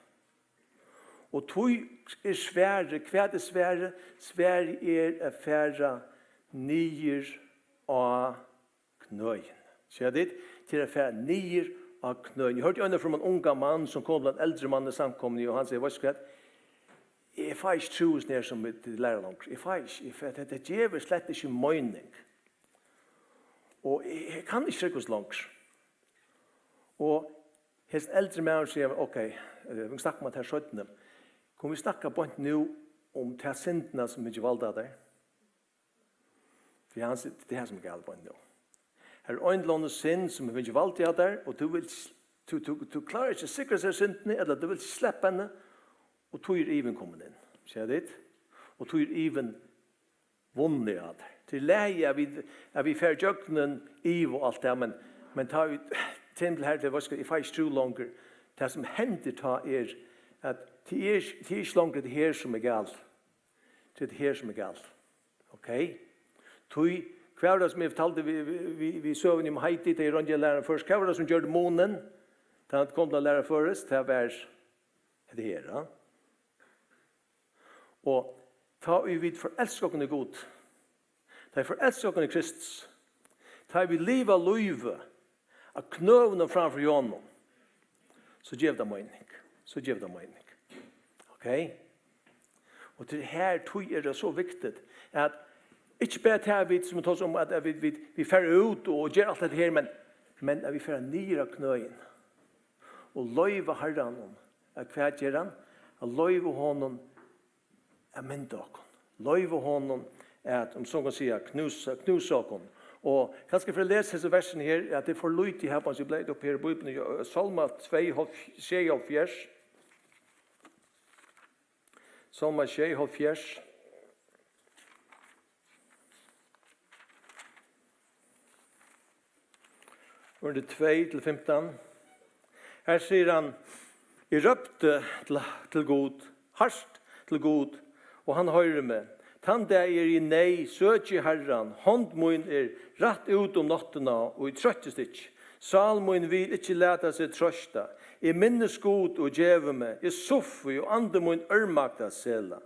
Og tí er svarið, hvat er svarið? Svarið er at fara niður á knøini. Síggja tit? Til at fara niður á knøini. Eg hoyrdi eina ferð um ein ungan mann, sum kom til ein eldri mann í samkomuni, og hann segði: "Veitst tú hvat? Eg fái ikki trúð so nógv sum tit læra longur. Eg fái ikki, eg fái, tað, tað gevur slett ikki meining. Og eg, eg kann ikki trúgva so longur." Og hesin eldri maður sigur: "Ok, eh, vit kunnu snakka um tað her seinni. Kunnu vit snakka beint nú um ta syndina, sum hevur valdið tær?" Fyri hann sigur, tað er tað, sum er galið beint nú. Her er ein ella annan synd, sum hevur fingið valdið tær, og tú vilt, tú, tú, tú klárar ikki at sigra teg í syndini, ella tú vilt ikki sleppa henni, og tí er ivin komin inn. Síggja tit? Og tí er ivin vunnin av tær. Tað er í lagi, at vit, at vit fara ígjøgnum iv og alt tað, men, men tá vit koma til her, til, veitst tú, eg fái ikki trúð longur. Tað, sum hendir tá, er, at tað er, tað er ikki longur tað her, sum er galið. Tað er tað her, sum er galið. Ok? Tí, hvat var tað, sum eg fortaldi við, við, við, við søguni um Heidi, tá eg royndi at læra hann føroyskt? Hvat var tað, sum gjørdi munin, tá hann kom til at læra føroyskt? Tað var hetta her, ja. Og tá ið vit forelska okkum í Gud, tá ið forelska okkum í Kristus, tá ið vit liva lívið á knøunum framfyri honum, so gevur tað meining. So gevur tað meining. Ok? Og tað er her, tí er tað so viktigt, at ikki bara tað, vit, sum vit tosa um, at, at vit, vit, vit fara út og gera alt hetta her, men, men at vit fara niður á knøini og loyva Harranum at, hvat ger hann? At loyva honum at mynda okkum. Loyva honum at, um so kann siga, knúsa, knúsa okkum. Og kanska fyri at lesa hesi versini her, at tað er for lítið her, so eg bleiv upp her í Bíbliuni, Sálmur tvey, sjeyoghálvfjerðs. Sálmur sjeyoghálvfjerðs. Vers tvey til fimtan. Her sigur hann: "Eg rópti til, til Gud, hart til Gud, og hann hoyrir meg. Tann dag eg eri í neyð, søki eg Harran, hond mín er rætt út um náttina, og eg troyttist ikki. Sál mín vil ikki lata seg troysta. Eg minnist Gud og gevi meg, eg suffi og andi mín ørmaktar, Sela.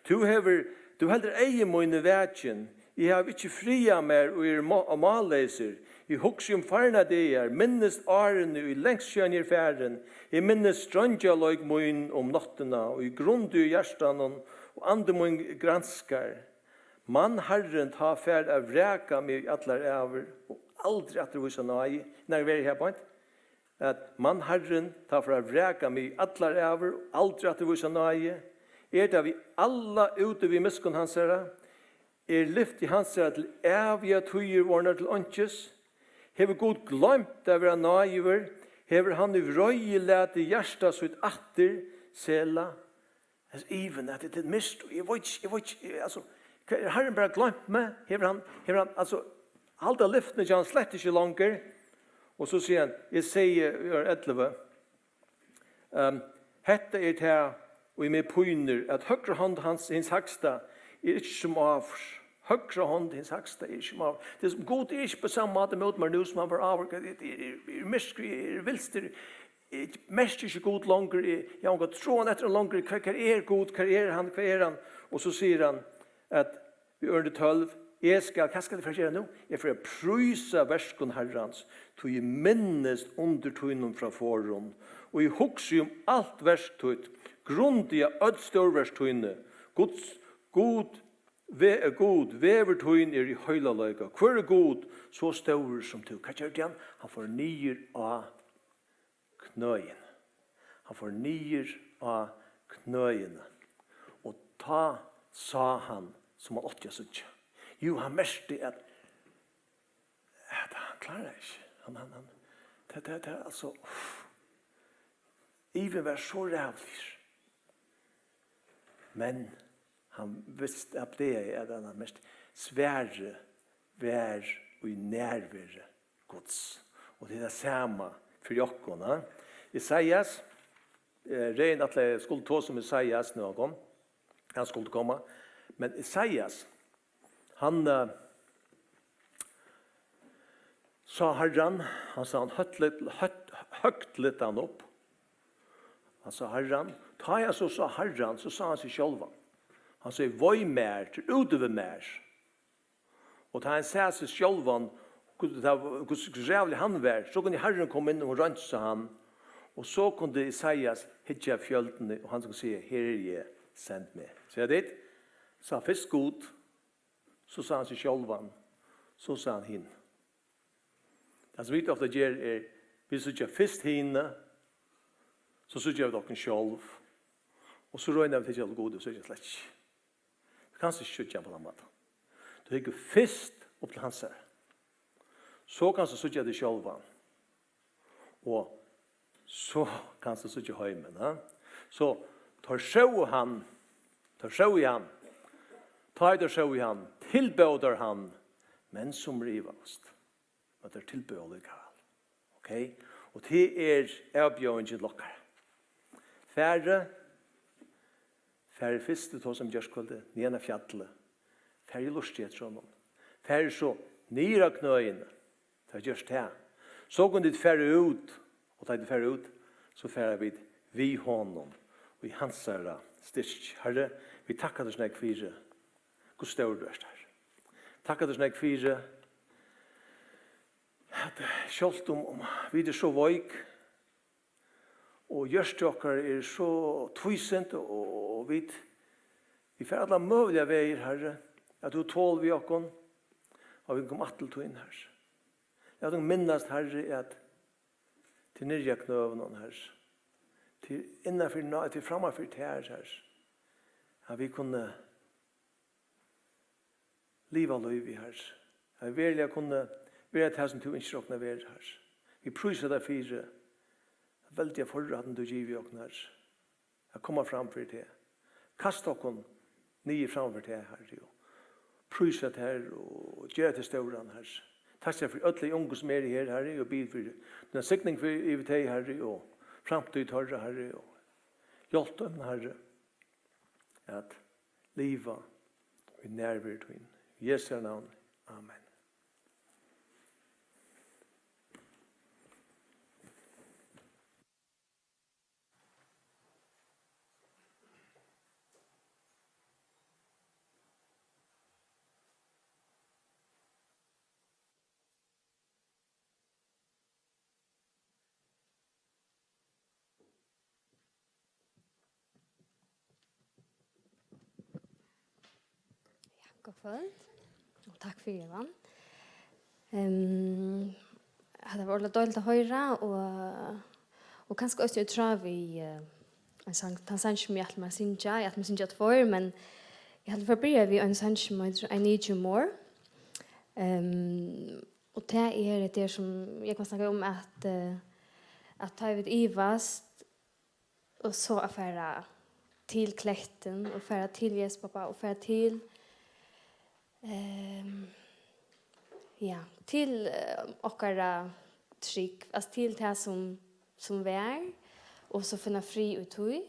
Tú hevur, tú heldur eygu míni vakin, eg havi ikki friðað mær og eri má-, málleysur. Eg hugsi um farnar dagar, minnist árini, ið langt síðani eru farin. Eg minnist dreingjarleik mín um náttina, og eg grundi í hjartanum, og andi mín granskar. Man Harrin tá fær at vraka meg í allar ævir, og aldri aftur vísa náði." Nær verið her beint, at man Harrin tá fær at vraka meg í allar ævir, og aldri aftur vísa náði. Er tað við alla úti við miskunn hansara? Er lyfti hansara til ævigar tíðir vorðnar til einkis? Hevur Gud gloymt at vera náðigur? Hevur hann í vreiði latið hjarta sítt aftur? Sela. Hesi ivin, at tað er mist, og eg veit ikki, eg veit ikki, eg, altso, hvat, hevur Harrin bara gloymt meg? Hevur hann, hevur hann, altso, halda lyftini hjá hann slett ikki longur? Og so sigur hann, eg sigi, í ellivu, ehm, hetta er tað, ið meg pínir, at høgra hond hans, hins hægsta, er ikki sum áður. Høgra hond hins hægsta er ikki sum áður. Tað er sum Gud er ikki á sama máta móti mær nú, sum hann var áður. Eg, eg, eg, eg eri myrkur, eg eri vilstur, eg merki ikki Gud longur, eg, eg havi onga tráan eftir honum longur. Hvar, hvar er Gud? Hvar er hann? Hvar er hann? Og so sigur hann at í ørindi tólv: Eg skal, hvat skal eg fara at gera nú? Eg fari at prísa verkum Harrans, tí eg minnist undur tíni frá forðum, og eg hugsi um alt verk títt, grundiga øll stórverk tíni. Guds, Gud, ve-, Gud, vegur tín er í heilagleika. Hvør er Gud so stórur sum tú? Hvat gjørdi hann? Hann fór niður á knøini. Hann fór niður á knøini. Og tá sá hann, sum hann átti at síggja. Jú, hann merkti, at, at hann kláraði ikki. Hann, hann, hann, tað, tað, tað, altso, uff. Ivin var so ræðuligur. Men hann visti, hann oppdagaði, at hann merkti, svarið var í nærveru Guds. Og tað er tað sama fyri okkum, ha? Esaias, eh, Regin ætlaði, skuldi tosa um Esaias nú, hann kom. Hann skuldi koma. Men Esaias, hann eh, sá Harran, hann sá hann høgt, høgt, høgt lyftan upp. Hann sá Harran. Tá hann so sá Harran, so sá hann seg sjálvan. Hann segði: Vei mær, tað er út yvir mær. Og tá hann sá seg sjálvan, hvussu, tað var, hvussu, hvussu ræðuligur hann var, so kundi Harrin koma inn og reinsa hann. Og so kundi Esaias hyggja fjøldini, og hann skuldi siga: Her eri eg, send meg. Síggja tit? Sá fyrst Gud, so sá hann seg sjálvan, so sá hann hin. Tað sum vit ofta gera er, vit síggja fyrst hini, so síggja vit okkum sjálv, og so royna vit at hyggja til Gud og síggja slett ikki. Tú kanst ikki síggja hann á tann mátan. Tú hyggur fyrst upp til hansara. So kanst tú síggja teg sjálvan. Og so kanst tú síggja heimin, ha? So, teir sóu hann, teir sóu hann. Tá ið teir sóu hann, tilbóðu teir hann, men summi ivaðust. Men teir tilbóðu allíkavæl. Ok? Og tað er avbjóðingin til okkara. Farið, farið fyrst til teir sum gjørkvøldið, niðan á fjallið. Farið og lurtið eftir honum. Farið so niður á knøini. Tað er gjørt tað. So kunnu tit fara út, og tá tit fara út, so fara vit við honum, í hansara styrki. Harri, vit takka tær so nógv fyri, hvussu stórur tú ert, Harri. Takka tær so nógv fyri, at sjálvt um, um vit eru so veik, og hjørtu okkara er so tvísint, og, og, og vit, vit fara allar møguligar vegir, Harri, at tú tolir við okkum, og vit koma aftur til tín, Harri. Lat okkum minnast, Harri, at tað er niðri á knøunum, Harri. Tað er innanfyri ná-, tað er frammanfyri tær, Harri. At vit kunnu liva lívið, Harri. At veruliga kunnu vera tað, sum tú ynskir okkum at vera, Harri. Vit prísa tær fyri veldiga forrættin, tú givið okkum, Harri. At koma fram fyri teg. Kasta okkum niður fram fyri teg, Harri, og prísa tær og gera teg stóran, Harri. Takk fyri øll tey ungu, sum eru her, Harri, og biði fyri tína signing fyri, yvir tey, Harri, og framtíð teirra, Harri, og hjálp teimum, Harri, at liva í nærveru tín. Í Jesu navni. Amen. Ja, gott kvøld. Og takk fyri, Ivan. Ehm, hatta var ordiliga deiligt at hoyra, og, og kanska eisini í tráð við, eh, ein sang, tann sangin sum eg ætli mær at syngja. Eg ætli mær at syngja tveir, men eg haldi, eg fari at byrja við ein sang sum eitur I Need You More. Ehm, og tað er hetta her sum eg kann snakka um, at, eh, at tá vit ivast, og so at fara til klettin, og fara til Jesus Pápa, og fara til, ehm, ja, til, eh, okkara trúgv, altso til tað sum, sum var, og so finna frið í tí.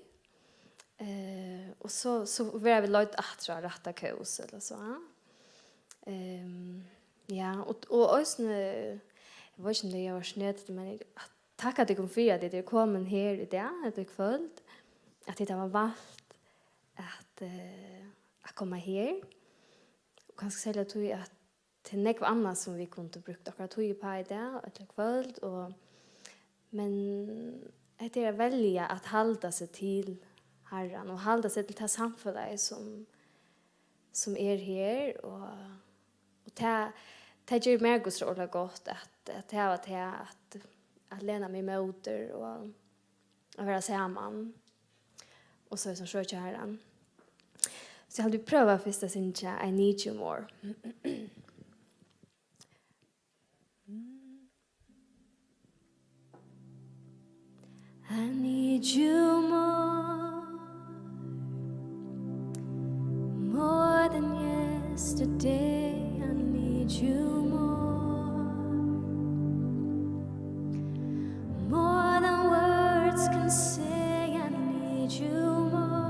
Eh, og so, so verða vit leidd aftur á rætta kós, ella so, ja. Ehm, ja, og, og eisini, eg veit ikki um tað er snert, men eg, takka tykkum fyri, at tit eru komin her í dag, ella í kvøld, at tit hava valt at, eh, at koma her. Og kanska serliga tí, at tað er nógv annað, sum vit kundu brúkt okkara tíð uppá í dag, ella í kvøld, og, men hetta er at velja at halda seg til Harran, og halda seg til tað samfelagið, sum, sum er her, og, og tað, tað ger mær Guds orð gott, at, at hava tað at, at lena meg móti og at vera saman. Og so er sum søkja Harran. So eg haldi, vit prøva fyrst at syngja I Need You More. I need you more, more than yesterday. I need you more, more than words can say. I need you more.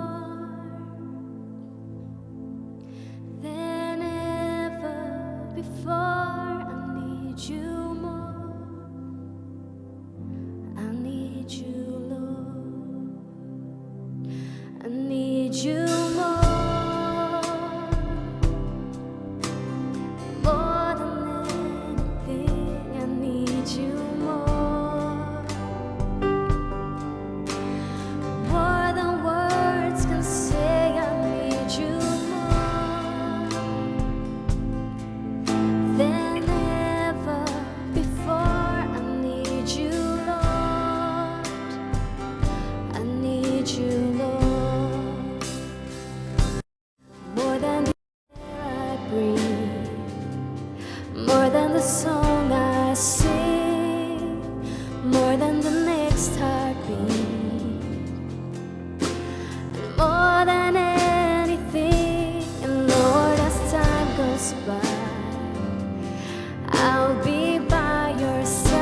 song I sing, more than the next heartbeat, more than anything. And Lord, as time goes by, I'll be by your side.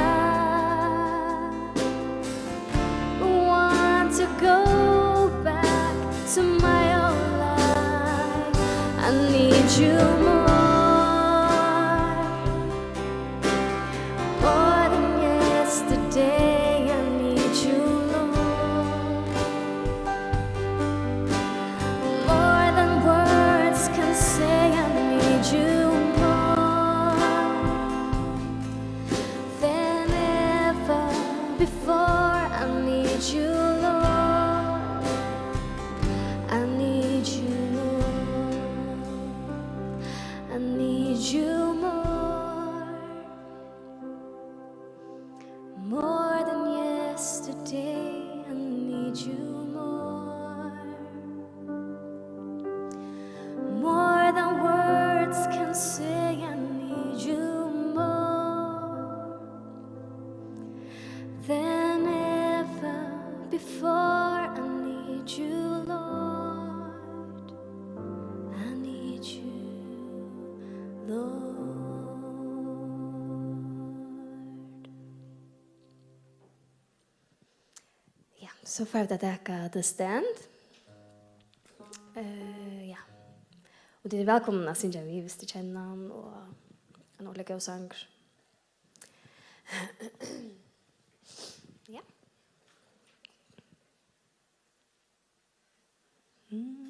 Want to go back to my old life. I need you more, more than yesterday. I need you, Lord, more than words can say. I need you more than ever before. I need you, Lord. I need you, Lord. I need you more, more than yesterday. I need you more, more than words can say. I need you more than ever before. I need you, Lord. I need you, Lord. Ja, so fara vit at taka The Stand. Eh, ja. Og tit eru vælkomin at syngja við, viss tit kenna hann, og ein ordiliga góður sangur. Ja. Mm.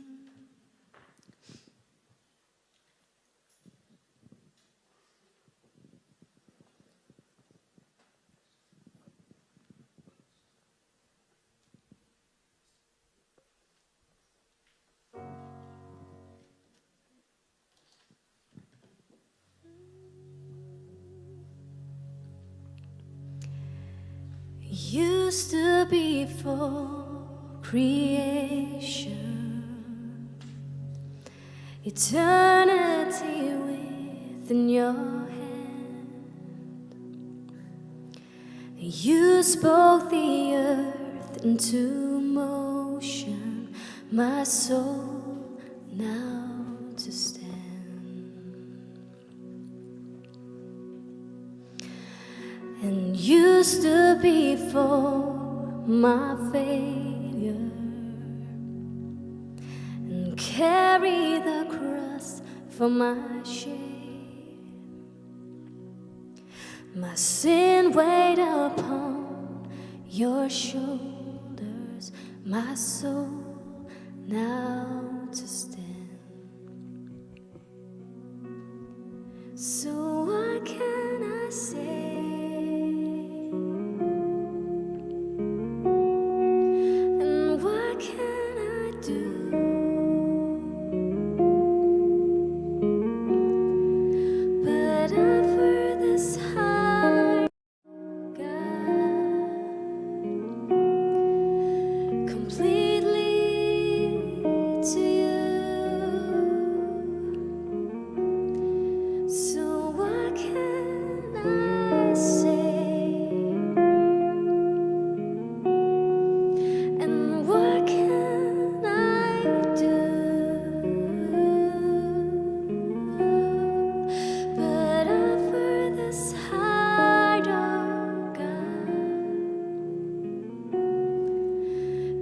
Used to be for creation, eternity within your hand. You spoke the earth into motion, my soul now to stand. And used to be for my failure, and carry the cross for my shame. My sin weighed upon your shoulders, my soul now to stand. So what can I say? And what can I do? But offer this heart, God, completely to you. So what can I say? And what can I do? But offer this heart, oh God,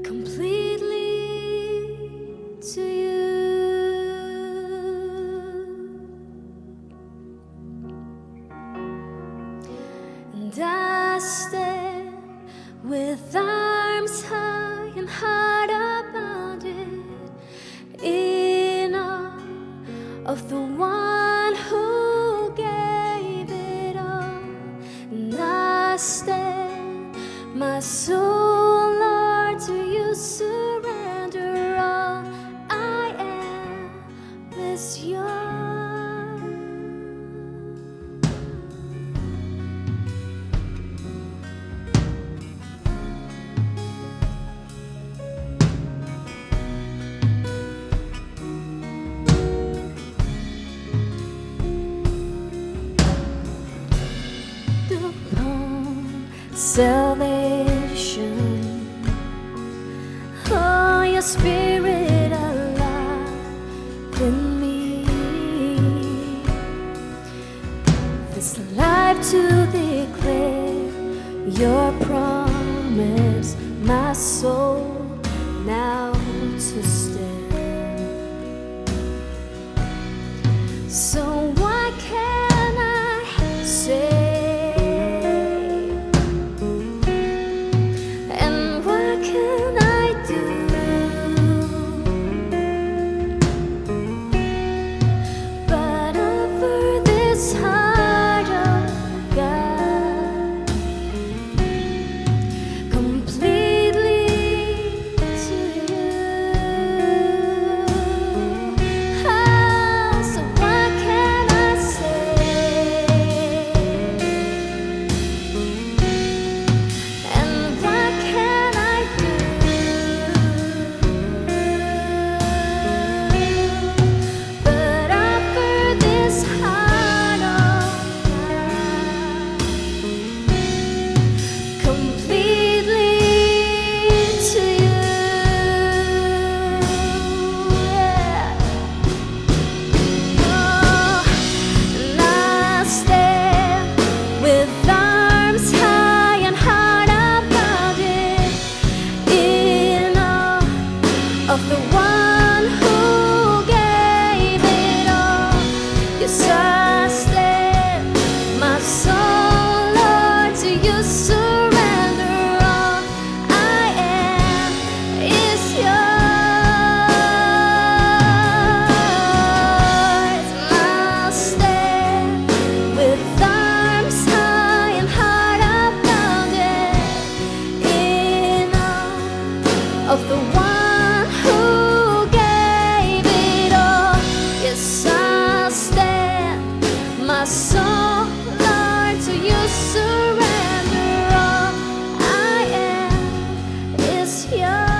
completely to you. And I stand with arms high and heart abundant, in awe of the one who gave it all. And I stand, my soul, Lord, to you surrender all. I am is yours. salvation. Oh, your spirit alive in me. This life to declare your promise, my soul now to stand. So what can I say? And what can I do? But offer this heart, oh God, completely to you. Ah, so what can I say? And what can I do? But offer this heart, oh God, completely to you. Yeah. Oh, and I stand with arms high and heart unbounded in awe of the one who gave it all. Yes, I stand, my soul, Lord, to you surrender all. I am is yours. I stand with arms high and heart unbounded in awe of the one who gave it all. Yes, I stand, my soul, Lord, to you surrender all. I am is yours.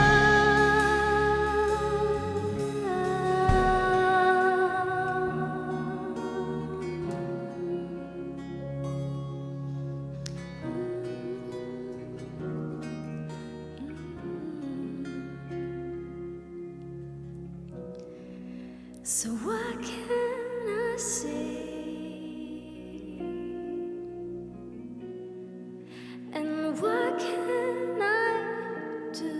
So what can I say? And what can I do?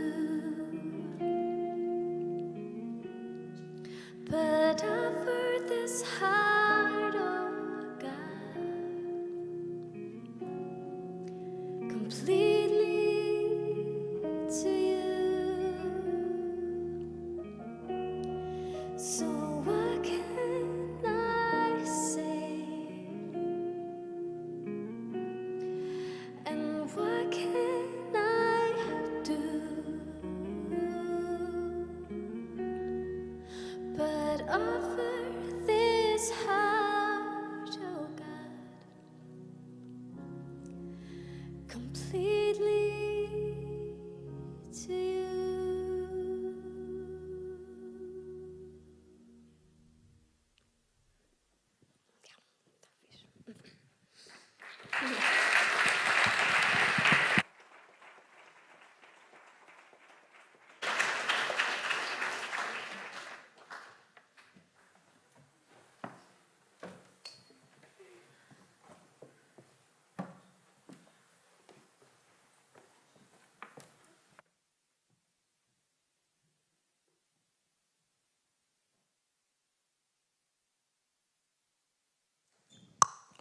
But offer this heart, oh God, completely to you. So what can I say? And what can I do? But offer this heart, oh God, completely to you.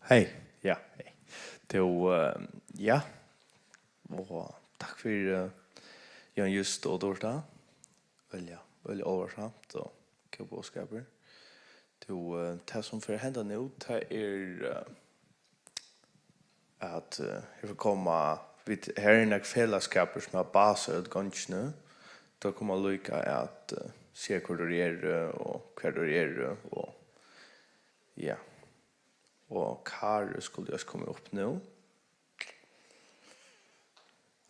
Hey, ja, hey. Tú, eh, ja. Og takk fyri, eh, Jón Just og Dorthe. Velja, velja áhugavert og góður boðskapur. Tú, eh, tað sum fer at henda nú, tað er, eh, at, eh, her koma vit, her er nakrir felagsskapir sum hava basað út gongina. Teir koma líka at, eh, siga, hvør teir eru og hvar teir eru og, ja. Og Kári skuldi júst koma upp nú.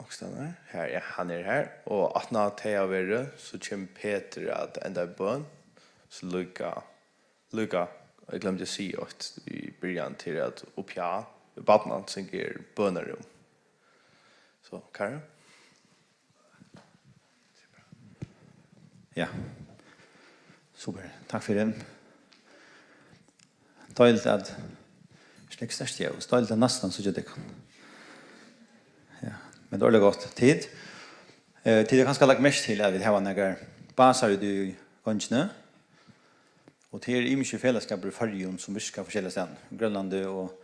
Onkustaðni her. Her, ja, hann er her. Og aftan á tey hava verið, so kemur Petur at enda í bøn. So líka, líka, eg gloymdi at siga eitt í byrjan, til at uppi á, barnahansing er bønarúm. So, Karen? Ja. Super. Takk fyri. Deiligt at, ikki nógv sterkt ljós, deiligt at næstan síggja tykkum. Ja, men tað er gott. Tit, eh, tit hava kanska lagt merki til, at vit hava nakrar basar úti í gongini. Og tað eru ymiskir felagsskapir í Føroyum, sum virka forskelliga staðni. Í Grønlandi og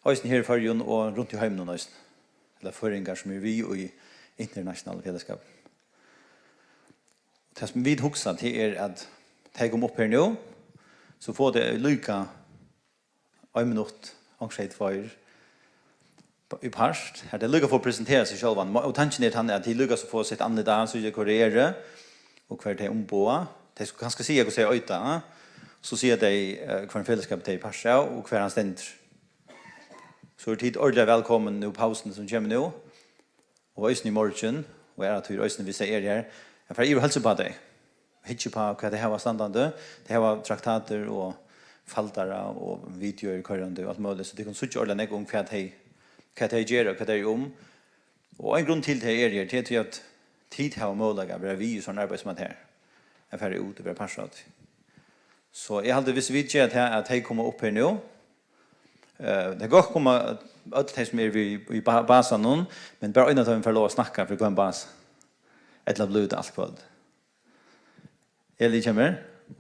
eisini her í Føroyum og runt í heiminum eisini. Ella føroyingar, sum eru við í internationalum felagsskapi. Tað, sum vit hugsa, tað er, at tey koma upp her nú, so fáa tey líka ein minutt, onkur segði tveir, í part, har tey líka fáa presentera seg sjálvan. Og tankin er tann, at tey líka so fáa sett andlit á, síggja, hvør tey eru, og hvat tey umboða. Tey skulu kanska siga, hvussu tey eita, eh? So siga tey, eh, hvønn felagsskap tey eru partur av, og hvar hann stendur. So eru tit ordiliga vælkomin nú, pausuni sum kemur nú. Og eisini í morgin, og aðrar tíðir eisini, viss tey eru her, at fara yvir og heilsa uppá tey. Hyggja uppá, hvat tey hava standandi. Tey hava traktatir og faldara og videoir koyrandi og alt møguligt, so tit kunnu síggja ordiliga nógv um, hvat tey, hvat tey gera og hvat tey eru um. Og ein grund til, tey eru her, tað er tí, at tit hava møguleika at vera við í sovorðnum arbeiði sum hetta her, at fara út og vera partur av tí. So eg haldi, viss vit gera tað, at tey koma upp her nú, eh, tað kann gott koma øll tey, sum eru við í ba-, basanum, men bara ein av teimum fær lov at snakka fyri hvønn basa. Ella blívur tað alt kvøld. Eli kemur,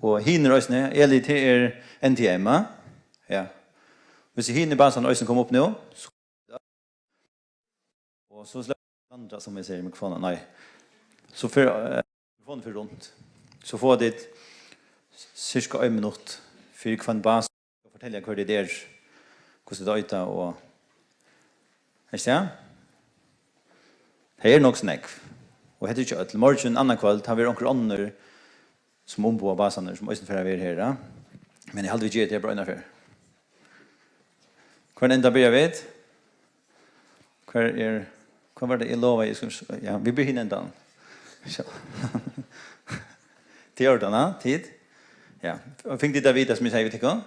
og hinir eisini. Eli, tað er N T M, ha? Ja. Viss hinir basarnir eisini koma upp nú, so, og so slepp Sandra, sum eg sigi, mikrofonin, nei. So fer, eh, mikrofonin fer runt. So fáa tit cirka ein minutt fyri hvønn basa. Fortelja, hvør tit eru, hvussu tit eita og, veitst tú? Tað er nokk so nógv. Og hetta er ikki øll. Morgin, annaðkvøld, tá verður onkur onnur, sum umboðar basarnar, sum eisini fer at vera her, ja. Men eg haldi, vit gera tað bara eina ferð. Hvønn enda byrja vit? Hvar er, hvar var tað eg lovaði, eg skuldi s-, ja, vit byrja hin endan. So. Tað er ordan, ha? Tit? Ja. Og fingu tit at vita, sum eg segði við tykkum?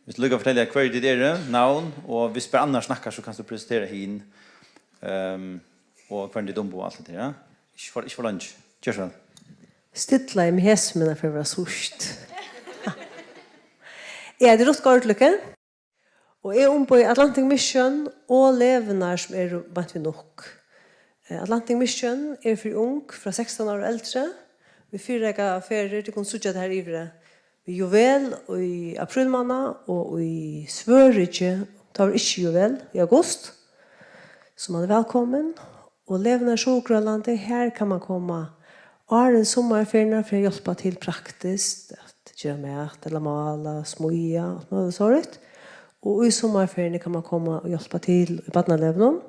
Viss tú líka fortelja, hvør tit eru, navn, og viss bara annar snakkar, so kanst tú presentera hin, ehm, og hvønn tit umboða og alt det der, ja? Ikki for, ikki for leingi. Ger so væl. Stilla eg meg hesum, men fyri at vera síðst. Eg eiti Ruth Gaardlykke. Og eg umboði Atlantic Mission og Legurnar, sum eru beint við Nuuk. Eh, Atlantic Mission er fyri ung frá sekstan ár og eldri. Vit fyrireika ferðir, tit kunnu síggja tað har yviri. Við Juvel í aprílmánað og í Svøríki, tá var ikki Juvel, í august. So man er vælkomin. Og Legurnar Suðurgrønlandi, har kann man koma áðrenn summarferiuna fyri at hjálpa til praktiskt, at gera mat ella mála, smíða, alt møguligt sovorðið. Og í summarferiuni kann man koma og hjálpa til í barnaleguni.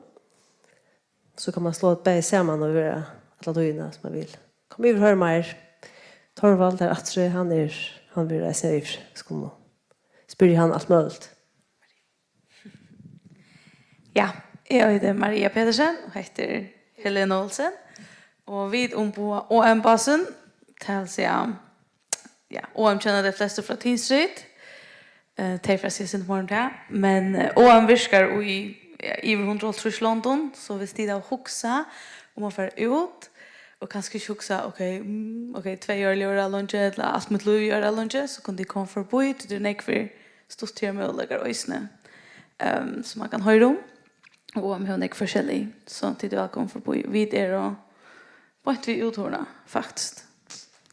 So kann man sláa bæði saman og vera alla tíðina, sum man vil. Kom yvir, hoyr meir. Torvald er aftur, hann er, hann verður eisini yvir, so kunnu spyrja hann alt møguligt. Ja, eg eiti Maria Petersen og hetta er Helena Olsen. Og vit umboða O M-basin, tað vil siga, ja, O M kenna tey flestu frá Teen Street. Eh, tey fara at siga sindur meira um tað. Men, eh, O M virkar í, ja, yvir hundrað og hálvtrýss londum, so viss tit hava hugsað um at fara út, og kanska ikki hugsa, ok, mm, ok, tvey ár ljóðar leingi, ella alt mítt lív ljóðar leingi, so kunnu tit koma forbí, tí tað eru nógvir stuttir møguleikar eisini, ehm, sum man kann hoyra um. Og um hon er forskellig, so tit eru vælkomin forbí. Vit eru beint við úthurðina, faktiskt.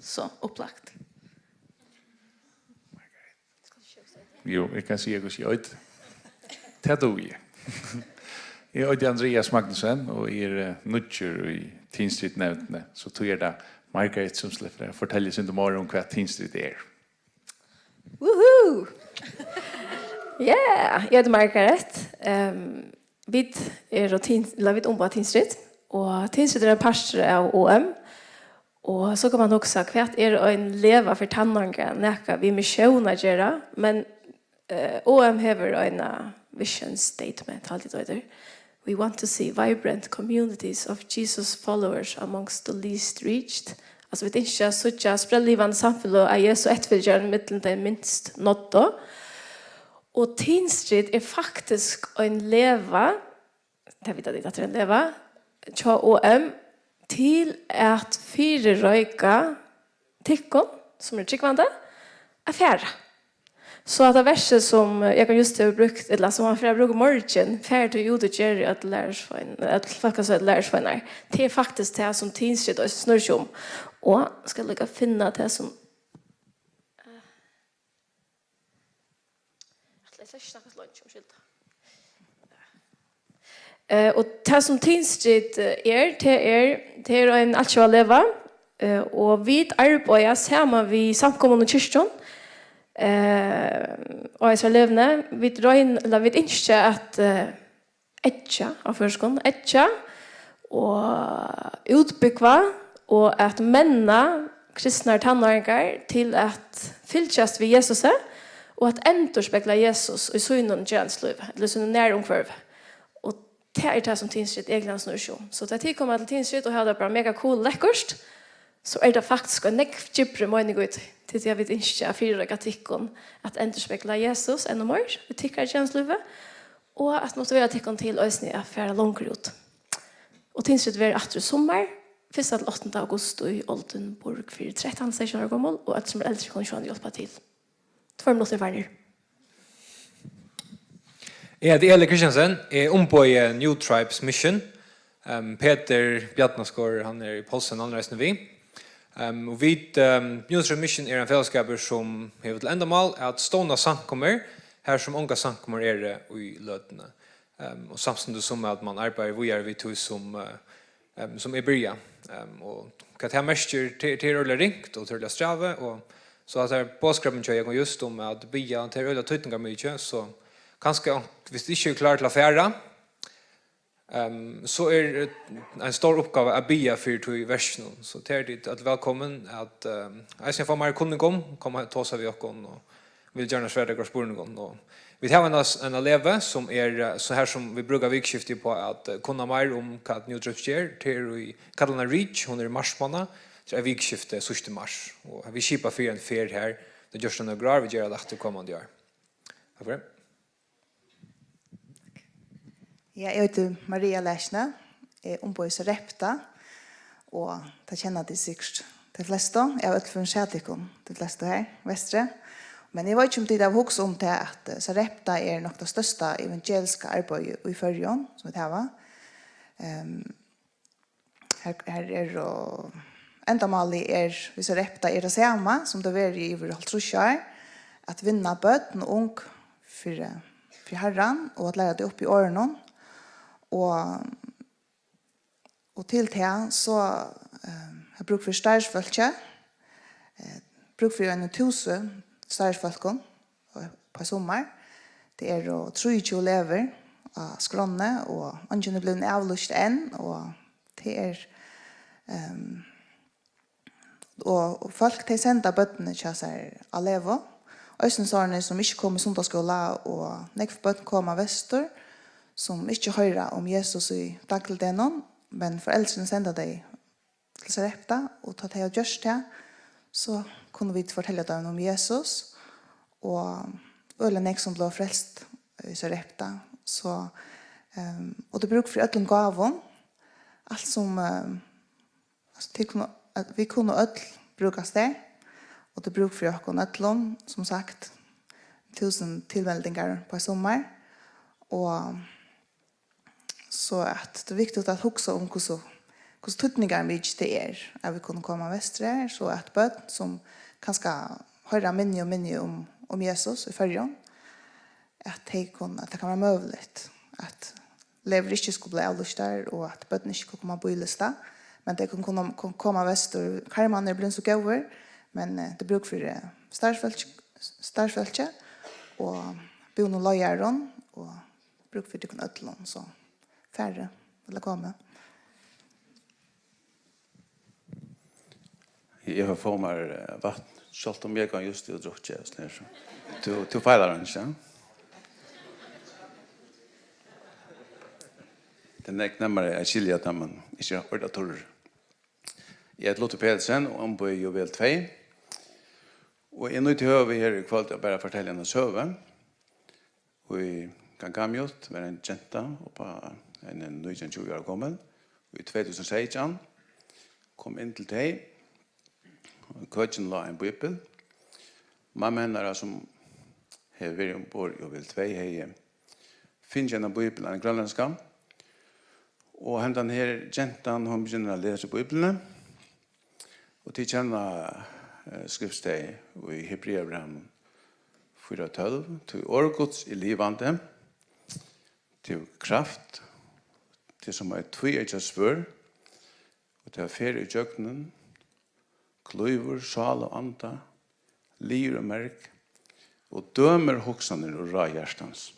So, upplagt. Jú, eg kann siga, hvussu eg eiti. Tað dugi eg. Eg eiti Andreas Magnussen, og eg eri, eh, nýggjur í Teen Street nevndini, so tí er tað Margaret, sum sleppur at fortelja sindur meira um, hvat Teen Street er. Woohoo! Yeah, eg eiti Margaret. Ehm, vit eru Teen, ella vit umboða Teen Street, og Teen Street er ein partur av O M. Og so kann man hugsa, hvat er ein Lega fyri tannáringar, nakað við missión at gera, men, eh, O M hevur eina vision statement, haldi eg tað eitur. "We want to see vibrant communities of Jesus followers amongst the least reached." Altso, vit ynskja at síggja sprelllivandi samfeløg av Jesu eftirfylgjarum millum tey minst náddu. Og Teen Street er faktiskt ein Lega tað vita tit, at tað er ein leva, hjá O M, til at fyrireika tykkum, sum eru trúgvandi, at fara. So at tað versið, sum, eh, Jakob Just hevur brúkt, ella sum hann fer at brúka í morgin, "Farið tí út og gerið øll lærisvein-, øll fólk at siga lærisveinar", tað er faktiskt tað, sum Teen Street eisini snýr seg um. Og skal líka finna tað, sum, eh, ætli eg slett ikki snakka so leingi, umskylda. Eh, og tað, sum Teen Street, eh, er, tað er, tað er ein altjóða leva, eh, og vit arbeiða saman við samkomum og kirkjum, eh, á hesari levuni. Vit royn-, ella vit ynskja at, eh, eggja, á føroyskum, eggja og útbúgva og at menna kristnar tannáringar til at fylgjast við Jesusi og at endurspegla Jesus í sínum gerandislivi, ella í sínum nærumhvørvi. Og tað er tað, sum Teen Street egentliga snýr seg um. So tá tit koma til Teen Street og hava tað bara mega cool, lekkurt, so er tað faktiskt ein nógv djúpri meining í tí. Tí at vit ynskja at fyrireika tykkum at endurspegla Jesus enn meir í tykkara gerandislivi, og at motivera tykkum til eisini at fara longur út. Og Teen Street verður aftur í summar, fyrsta til áttanda august í Oldenburg fyri trettan, seytjan ára gomul, og øll sum eru eldri kunnu sjálvandi hjálpa til. Tveir minuttir farnir. Eg heiti Eli Kristiansen, eg umboði New Tribes Mission. Ehm, Peter Bjarnaskor, hann er í Poulsen, hann er eisini við. Ehm, og vit, ehm, New Tribes Mission er ein felagsskapur sum hevur til endamál at stovna samkomur, har sum ongar samkomur eru í løtuni. Ehm, og samstundis sum at man arbeiðir víðari við tí sum, eh, ehm, sum er byrjað. Ehm, og hvat tað merkir, tað, tað er øgiliga ringt og tað er øgiliga strævið, og so at tað er boðskapurin hjá Jakob Just um at biðja, tað er øgiliga týdningarmikið, so kanska, viss tú ikki er klár til at fara, ehm, so er ein stór uppgáva at biðja fyri tí verkinum. So tað er tit øll vælkomin at, ehm, eisini fáa meira kunning um, koma og tosa við okkum, og vil gjarna svara tykkara spurningum. Og vit hava eina, eina legu sum er, eh, so her sum vit brúka vikuskiftið upp á at, eh, kunna meira um hvat New Tribes ger. Tað er í, kallar hana Reach, hon er í marsmánað, so er vikuskiftið síðst í mars. Og vit skipa fyri ein ferð her, tað gjørt í nøkur ár, vit gera tað aftur komandi ár. Takk fyri. Ja, eg eiti Maria Leisne. Eg umboði Sarepta, og tað kenna tit sikkurt, tey flestu. Eg havi øll fyri sæð tykkum, tey flestu her, vestri. Men eg veit ikki, um tit hava hugsað um tað, at, eh, Sarepta er nokk tað størsta evangeliska arbeiðið í Føroyum, sum vit hava. Ehm, Her, her er, og endamálið er, við Sarepta, er tað sama, sum tað verið í yvir hálvtrýss ár, at vinna børn og ung fyri, fyri Harran, og at læra tey upp í orðinum. Og, og til tað, so, eh, er brúk fyri starvsfólki, eh, brúk fyri einum túsund starvsfólkum upp á summar. Tað eru trýogtjúgu elevar á skránni, og eingin er blivin avlýst enn, og tað er, ehm, og, og fólk, tey senda børnini hjá sær á legu. Eisini sovorðni, sum ikki koma í sunnudagsskúla, og nógv børn koma vestur, sum ikki hoyra um Jesus í dagligdegnum, men foreldrini senda tey til Sarepta, og tá tey hava gjørt tað, so kunnu vit fortelja teimum um Jesus, og øgiliga nógv sum blíva frelst í Sarepta. So, ehm, og tað er brúk fyri øllum gávum, alt sum, ehm, altso, tit kunnu, at vit kunnu øll brúkast har, og tað er brúk fyri okkum øllum, sum sagt, túsund tilmeldingar upp á summar, og so at tað er viktigt at hugsa um, hvussu, hvussu týdningarmikið tað er, at vit kunnu koma vestur her, so at børn, sum kanska hoyra minni og minni um, um Jesus í Føroyum, at tey kunnu, at tað kann vera møguligt, at elevar ikki skulu blíva avlýstar, og at børn ikki kunnu koma á bíðilista, men tey kunnu, kunnu, kunnu koma vestur. Karmarnir eru blivnir so góðir, men, eh, tað er brúk fyri, eh, starvsfólki, starvsfólki og búnum leiðarum, og brúk fyri tykkum øllum, so farið, ella komið. Eg havi fáa mær, eh, vatn, sjálvt um eg kann just hava drukkið, so her, so. Tú, tú feilar hann ikki, ja? Tað er nógv nemmari at skilja, tá man ikki er orðið turr. Eg eiti Luther Pedersen og umboði Juvel tvey. Og eg nýti høvið her í kvøld at bara fortelja eina søgu. Í Gangamjut var ein genta upp á ein nítjan tjúgu ára gomul, í tvey túsund og seytjan, kom inn til tey. Í køkinum lá ein bíbel. Mamma hennara, sum hevur verið umborð í Ovill tvey, hevði fingið eina bíbel, ein grønlendskan. Og hendan her gentan, hon byrjar at lesa í Bíbliuni. Og tit kenna, eh, skriftstað í Hebreabrævinum fýra tólv: "Tí orð Guds er livandi, tað hevur kraft, tað er sum eitt tvíeggjað svørð, og tað fer ígjøgnum, klývur sál og anda, liðir og merg, og dømir hugsanir og ráð hjartans."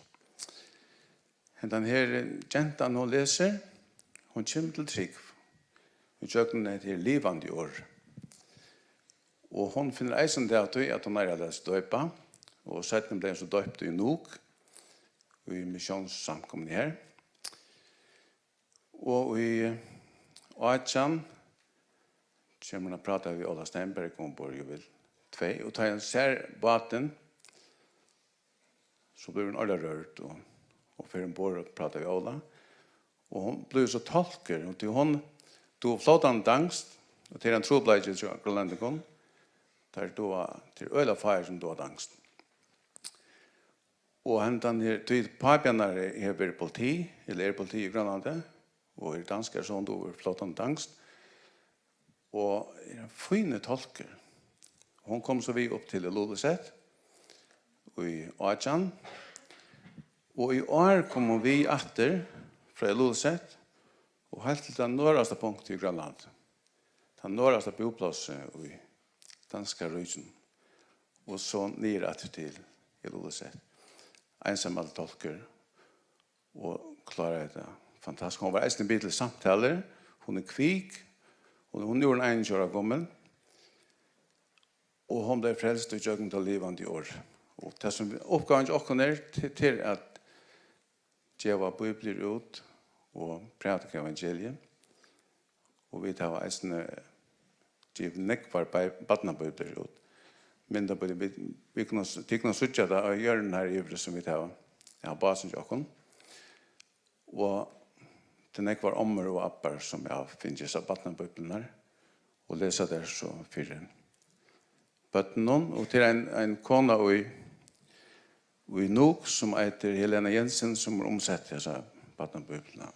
Hendan her gentan, hon lesur, hon kemur til trúgv ígjøgnum hetta her livandi orð. Og hon finnur eisini tað av tí, at hon eigur at lata seg doypa, og seinni bleiv hon so doypt í Nuuk, í missiónssamkomuni her. Og í átjan kemur hon at práta við Óla Steinberg umborð í Ovill tvey, og tá hann sær bátin, so blívur hon ordiliga rørd og, og fer umborð og prátar við Óla. Og hon blívur so tolkur, og tí hon dugir flótandi danskt, og tað er ein trupulleiki hjá grønlendingum. Teir duga, tað eru øgiliga fáir, sum duga danskt. Og hendan her, tí pápi hennara hevur verið politi, ella er politi í Grønlandi, og er danskari, so hon dugir flótandi danskt. Og er ein fínur tolkur. Hon kom so við upp til Ilulissat í átjan, og í ár kom hon við aftur frá Ilulissat og heilt til tað norðasta punktið í Grønlandi, tað norðasta búplássið í danska ríkinum, og so niður aftur til Ilulissat. Einsamallur tolkur og kláraði tað fantastiskt. Hon var eisini við til samtalur. Hon er kvik. Hon, hon er nú einogtjúgu ára gomul. Og hon bleiv frelst ígjøgnum tað livandi orð. Og tað sum uppgávan hjá okkum er, til, til at geva bíbliur út og prædika evangeliið. Og vit hava eisini givið nógvar bei-, barnabíbliur út. Myndabíbliur, vit, vit kunnu s-, tit kunnu síggja tað á hjørnunum har yviri, sum vit hava. Eg havi básin hjá okkum. Og til nógvar ommur og abbar, sum hava fingið hesar barnabíbliurnar og lesa tær so fyri børnunum. Og til ein, ein kona í, í Nuuk, sum eitur Helena Jensen, sum hevur umsett hesa barnabíbliuna.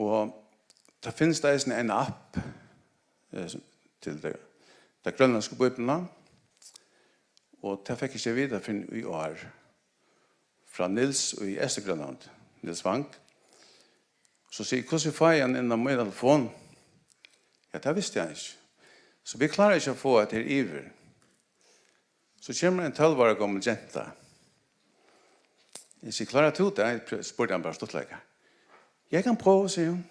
Og tað finst eisini ein app, eh, til ta, ta grønlendsku bíbliuna, og tað fekk eg ikki at vita fyrr enn í ár, frá Niels í Eysturgrønlandi, Niels Wang. So sigur, hvussu fái eg hann inn á mína telefon? Ja, tað visti hann ikki. So vit klára ikki at fáa hetta her yvir. So kemur ein tólv ára gomul genta. Eg sigi, klárar tú tað? Eg prøv-, spurdi hann bara stuttleika. Jeg kan prøve, sigur hon.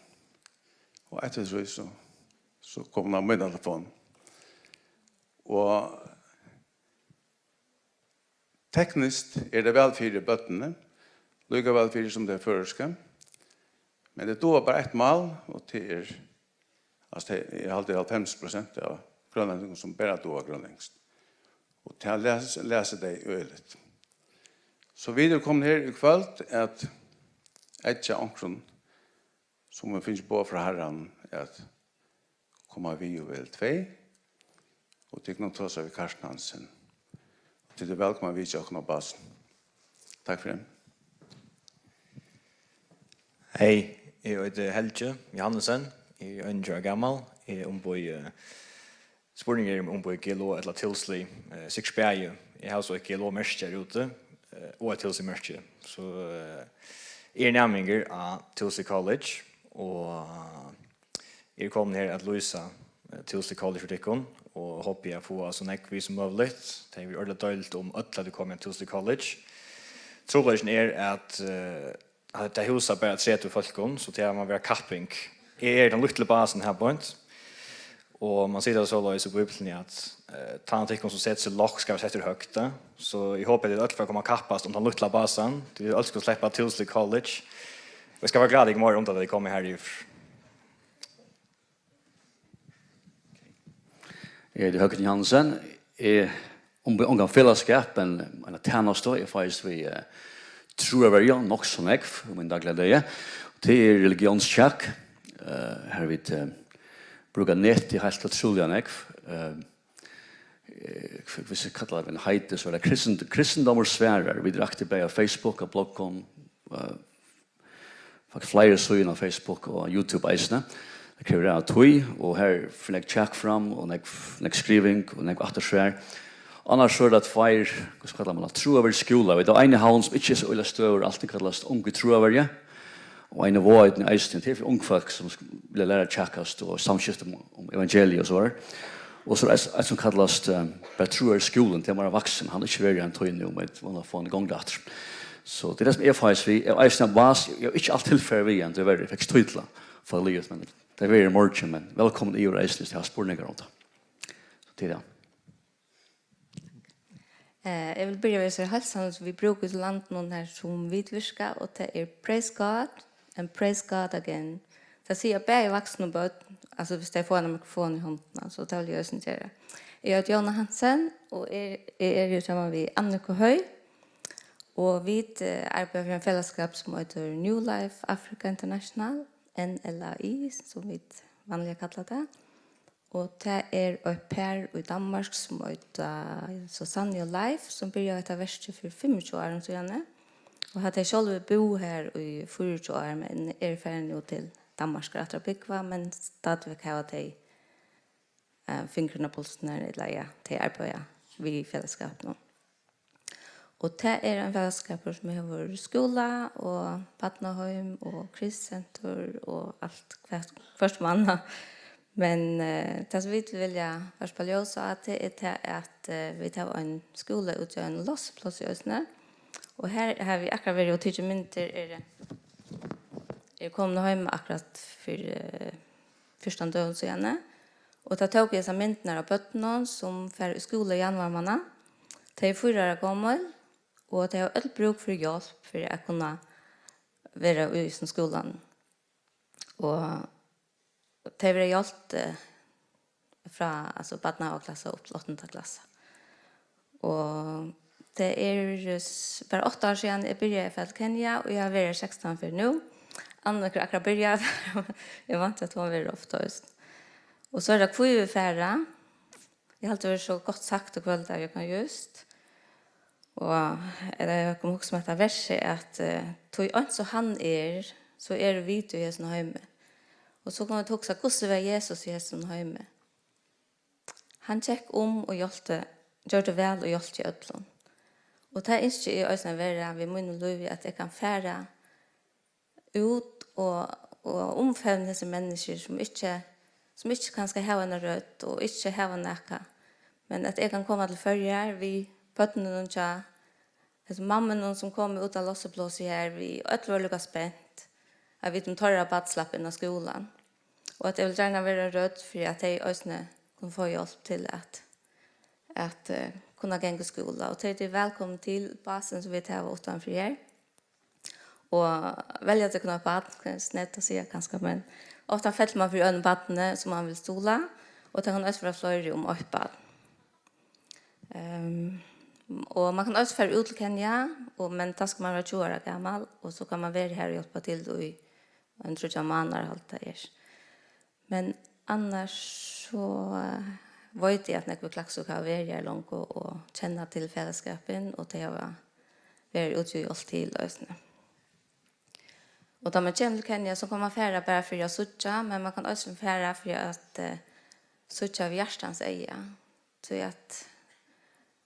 Og eftir tí so, so kom hon á mína telefon. Og tekniskt er tað væl fyri børnini, líka væl fyri sum tað føroyska. Men tey duga bara eitt mál, og tað er, altso, tey, eg haldi, hálvfems prosent av grønlendingum, sum bara duga grønlendskt. Og tað les-, lesa tey øgiliga. So vit eru komin her í kvøld at eggja onkrum, sum hevur fingið boð frá Harranum, at koma við í Ovill tvey, og tit kunnu tosa við Carsten Hansen. Og tit eru vælkomin at vitja okkum á básinum. Takk fyri. Hey, eg eiti Helgi Johannesen, eg eri einogtjúgu ára gamal, eg umboði, eh, spurningur er um umboði G L O ella Tilsley, eh, sikkurt bæði. Eg havi so eitt G L O-merki her úti, eh, og eitt Tilsley-merki. So, eh, eg eri næmingur á Tilsley College, og eg eri komin her at lýsa, eh, Tilsley College fyri tykkum, og hopi at fáa so nógv við sum møguligt. Tað hevði verið ordiliga deiligt um øll høvdu komið á Tilsley College. Trupulleikin er at, eh, at tað húsar bara tretivu fólkum, so tað má vera kapping. Eg eri tann lítli basin her beint, og man sigur soleiðis í Bíbliuni, at, eh, tann av tykkum, sum setur seg lágt, skal vera settur høgt, eh. So eg hopi, at tit øll fara at koma at kappast um tann lítla basan, tí vit øll skulu sleppa Tilsley College. Og eg skal vera glaður, at tit koma her yvir. Eg eiti Høgni Hansen. Eg umboði ongan felagsskap, men eina tænastu. Eg fæist við, eh, trúarverja, nokk so nógv, í mínum dagligdegi. Tað er religionskjak, eh, har vit, eh, brúka netið heilt ótrúliga nógv. Eh, eh, hv-, Hvis eg kalla tað ein heiti, so er tað kristend-, Kristendómur svarar. Vit eru aktiv bæði á Facebook og bloggum, eh, faktiskt fleiri síðum á Facebook og YouTube eisini. Tað krevur av tíð, og har fer nógv kjak fram, og nógv, nógv skriving, og nógv aftursvar. Annars so er tað tveir, hvussu kallar man tað, trúarverjuskúlar. Vit hava ein í Havn, sum ikki er so øgiliga stórur, altíð kallast Ung í Trúarverju. Og ein í Vágoynni eisini, tað er fyri ung fólk, sum sk-, vilja læra at kjakast og samskifta um, um evangeliið og so. Og so er eitt, eitt sum kallast, eh, bara Trúarskúlin, tað er meira vaksin, hann er ikki verið ein tíð nú, men vónar at fáa hann í gongd aftur. So tað er tað sum eg fæist við, eg eisini vas, eg havi ikki alt tilfarið við hann, tíverri, eg fekk ikki tíð til at fáa liðugt, men tað verður í morgin, men vælkomin yvir eisini, hvis tað hava spurningar um tað. So tað er tað. Eh, eg vil byrja við at siga heilsan, sum vit brúka í landinum her, sum vit virka, og tað er praise God and praise God again. Tað siga bæði vaksin og børn, altso, hvis tey fáa eina mikrofon í hondina, so tað vil eg eisini gera. Eg eiti Jóna Hansen, og eg, eg eri saman við Anniku Høy, og vit, eh, arbeiða fyri ein felagsskap sum eitur New Life Africa International, N L A I, sum vit vanliga kalla tað. Og tað er eitt par í Danmark, sum eita Susanne og Leif, sum byrjaði hetta verkið fyri fimmogtjúgu árum síðani. Og hava tey sjálvi búð her í fýraogtjúgu ár, men eru farin nú til Danmarkar aftur at búgva, men stadigvæk hava tey, eh, fingurin á pulsin her, ella ja, tey arbeiða við felagsskapinum. Og tað er ein felagsskapur, sum hevur skúla og barnaheim og krisesentur og alt hvat, hvørt manna. Men, eh, tað, sum vit vilja varpa ljós á, tað er tað, at, eh, vit hava ein skúla úti á einum lossiplássi eisini. Og her hava vit akkurát verið og tikið myndir, eru, eru komnir heim akkurát fyri, eh, fjúrtan døgum síðani. Og tá tóku vit hesar myndirnar av børnunum, sum fara í skúla í januar mánað. Tey eru fýra ára gomul, og tey hava øll brúk fyri hjálp fyri at kunna vera í hesum skúlanum. Og tey verða hjálpt, eh, frá, altso, barnahaguklassa upp til áttunda klassa. Og tað er s-, bara átta ár síðan eg byrjaði at fara til Kenya, og eg havi verið her sekstan ferðir nú. Anniku er akkurát byrjað, eg vænti, at hon verður ofta eisini. Og so er tað, hví vit fara. Eg haldi, tað verður so gott sagt í kvøld av Jógvan Just. Og, ella eg kom hugsa um hetta versið, at, eh, tí eins og hann er, so eru vit í hesum heimi. Og so kunnu vit hugsa, hvussu var Jesus í hesum heimi? Hann gekk um og hjálpti, gjørdi væl og hjálpti øllum. Og tað ynski eg eisini at vera við mínum lívi, at eg kann fara út og, og umfevna hesi menniskju, sum ikki, sum ikki kanska hava eina rødd og ikki hava nakað, men at eg kann koma til Føroyar við børnunum hjá hesum mammunum, sum komu út á lossiplássi her, við øll vóru líka spent, at vita um teirra barn slapp inn á skúlan. Og at eg vil gjarna vera ein rødd fyri, at tey eisini kunnu fáa hjálp til at, at, eh, kunna ganga í skúla. Og tey eru vælkomin til basin, sum vit hava uttanfyri her. Og velja tykkum eitt barn, tað er snert at siga kanska, men ofta fellur man fyri einum barni, sum man vil stuðla, og tað kann eisini vera fleiri um eitt barn. Ehm, og man kann eisini fara út til Kenya, og, men tá skal man vera tjúgu ára gamal, og so kann man vera her og hjálpa til í ein tríggjar mánaðar, haldi eg tað er. Men annars so, eh, veit eg, at nógv í Klaksvík hava verið her longu og kenna til felagsskapin, og tey hava verið úti og hjálpt til eisini. Og tá man kemur til Kenya, so kann man fara bara fyri at síggja, men man kann eisini fara fyri at, eh, síggja við hjartans eyga. Tí at,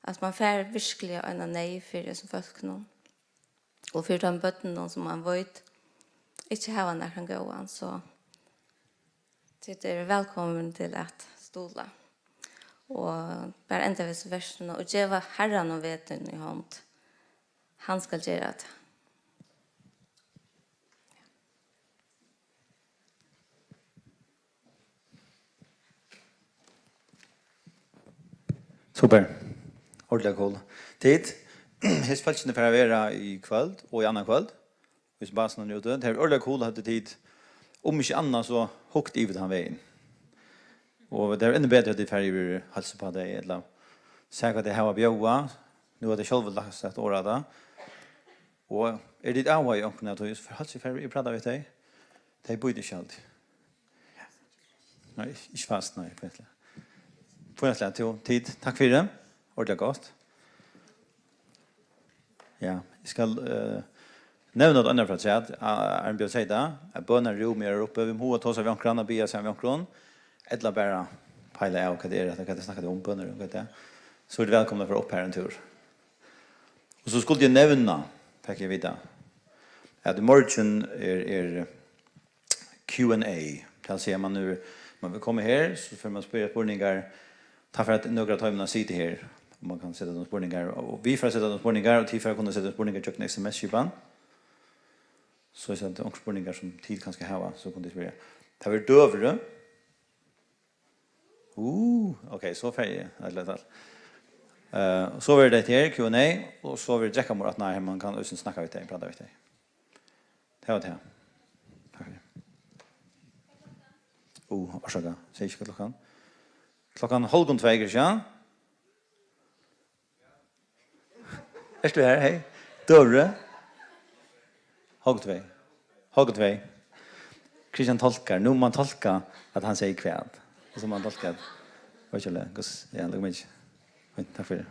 at man fær virkiliga eina neyð fyri hesum fólkunum. Og fyri teimum børnunum, sum man veit ikki hava nakran góðan, so tit eru vælkomin til at stuðla. Og bara enda við hesum versinum: "Og geva Harranum veg tín í hond, hann skal gera tað." Super. Ordiliga cool. Tit, hesi fólkini fara at vera í kvøld og í annað kvøld. Hvis basen er ute. Tað er ordiliga cool, at tit, um ikki annað, so hugt yvir tann vegin. Og tað er enn betri, at tit fara yvir, heilsa upp á tey, ella siga hvat tey hava at bjóða. Nú hava tey sjálv lagt sett orð á tað. Og eru tit áhugað í onkrum av tí, so halt seg fram, eg prata við tey. Tey bíta ikki altíð. Nei, ikki fast, nei, fínt. Fínt, tú, tit, takk fyri. Ordiliga gott. Ja, eg skal, eh, nevna eitt annað afturat. A-, Arnbjørn segði tað, at bønarúm er uppi. Vit mugu tosa við onkran og biðja saman við onkrum. Ella bara peila av, hvat tað er, hvat tað snakkar um, bønarúm, hvat tað er. So eru tit vælkomin at fara upp har ein túr. Og so skuldi eg nevna, fekk eg vita, at í morgin er, er Q and A. Tað vil siga, man er, man vil koma her, so fer man spyrja spurningar. Tá fer at nøkur av teimum at sita her, og man kann seta teimum spurningar, og vit fara at seta teimum spurningar, og tit fara at kunna seta spurningar gjøgnum S M S-skipan. So er tað onkrar spurningar sum tit kanska hava, so kunnu tit spyrja. Tað verður døgurði. Uh, ok, so fari eg. Ella, ella. Eh, og so verður tað her, Q and A, og so verður drekkamorð aftaná, har man kann eisini snakka við tey, prata við tey. Tað var tað. Takk fyri. Uh, orsaka, sigi ikki hvat klokkan. Klokkan hálvgum tvey, Kristian. Ert tú her? Hey. Døgurði. Hálvgum tvey. Hálvgum tvey. Kristian tolkar. Nú má man tolka, at hann segði hvat. Og so má man tolka, at, veit ikki, hvussu, ja, lukka meg ikki. Fínt, takk fyri.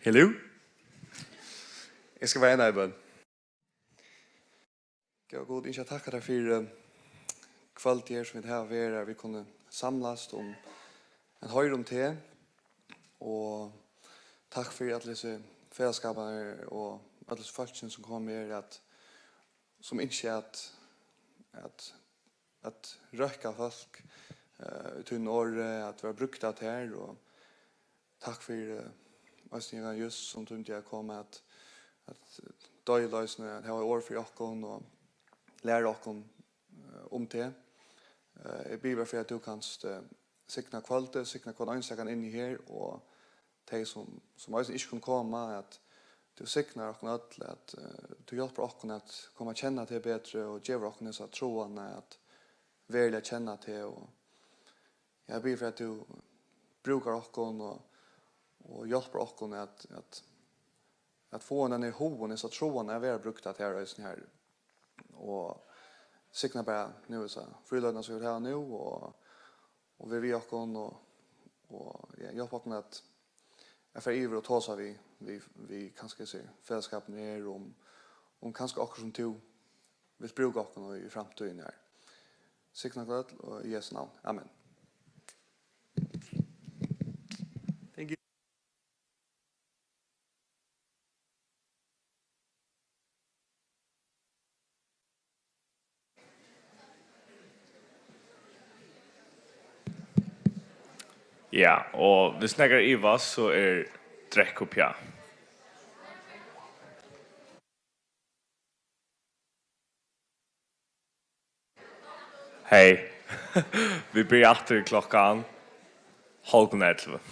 Hello. Eg skal vera ein av bøn. Góði Gud, eg ynski at takka tær fyri, eh, kvøldið her, sum vit hava verið, at vit kunnu samlast um at hoyra um teg, og takk fyri øll hesi felagsskaparnar og øll hesi fólkini, sum koma her, at, sum ynskja at, at, at røkka fólk, eh, í tínum orði, at vera brúkt av tær, og takk fyri, eh, eisini Jóhan Júst, sum tímdi at koma at, at deila eisini, at hava orð fyri okkum og læra okkum, eh, um teg. Eh, eg biði bara fyri, at tú kanst, eh, signa kvøldið, signa hvønn einstakan inni her, og tey, sum, sum eisini ikki kunnu koma, at tú signar okkum øll, at, eh, tú hjálpir okkum at koma at kenna teg betri og gevur okkum hesa trúgvina at veruliga kenna teg, og eg biði fyri, at tú brúkar okkum og, og hjálpir okkum at, at, at fáa hendan her hugin, hesa trúgvina at vera brúkt av tær eisini, Harri. Og signa bara nú hesa fríløtuna, sum vit hava nú, og, og ver við okkum, og, og, ja, hjálp okkum at, at fara yvir og tosa við, við, við kanska hesi felagsskapini her, um, um kanska okkurt, sum tú vilt brúka okkum í, í framtíðini her. Signa okkum øll, og í Jesu navn. Amen. Thank you. Ja, og hvis nakar ivast, so er drekk upp, ja. Hey. Vit byrja aftur klokkan hálvgum ellivu.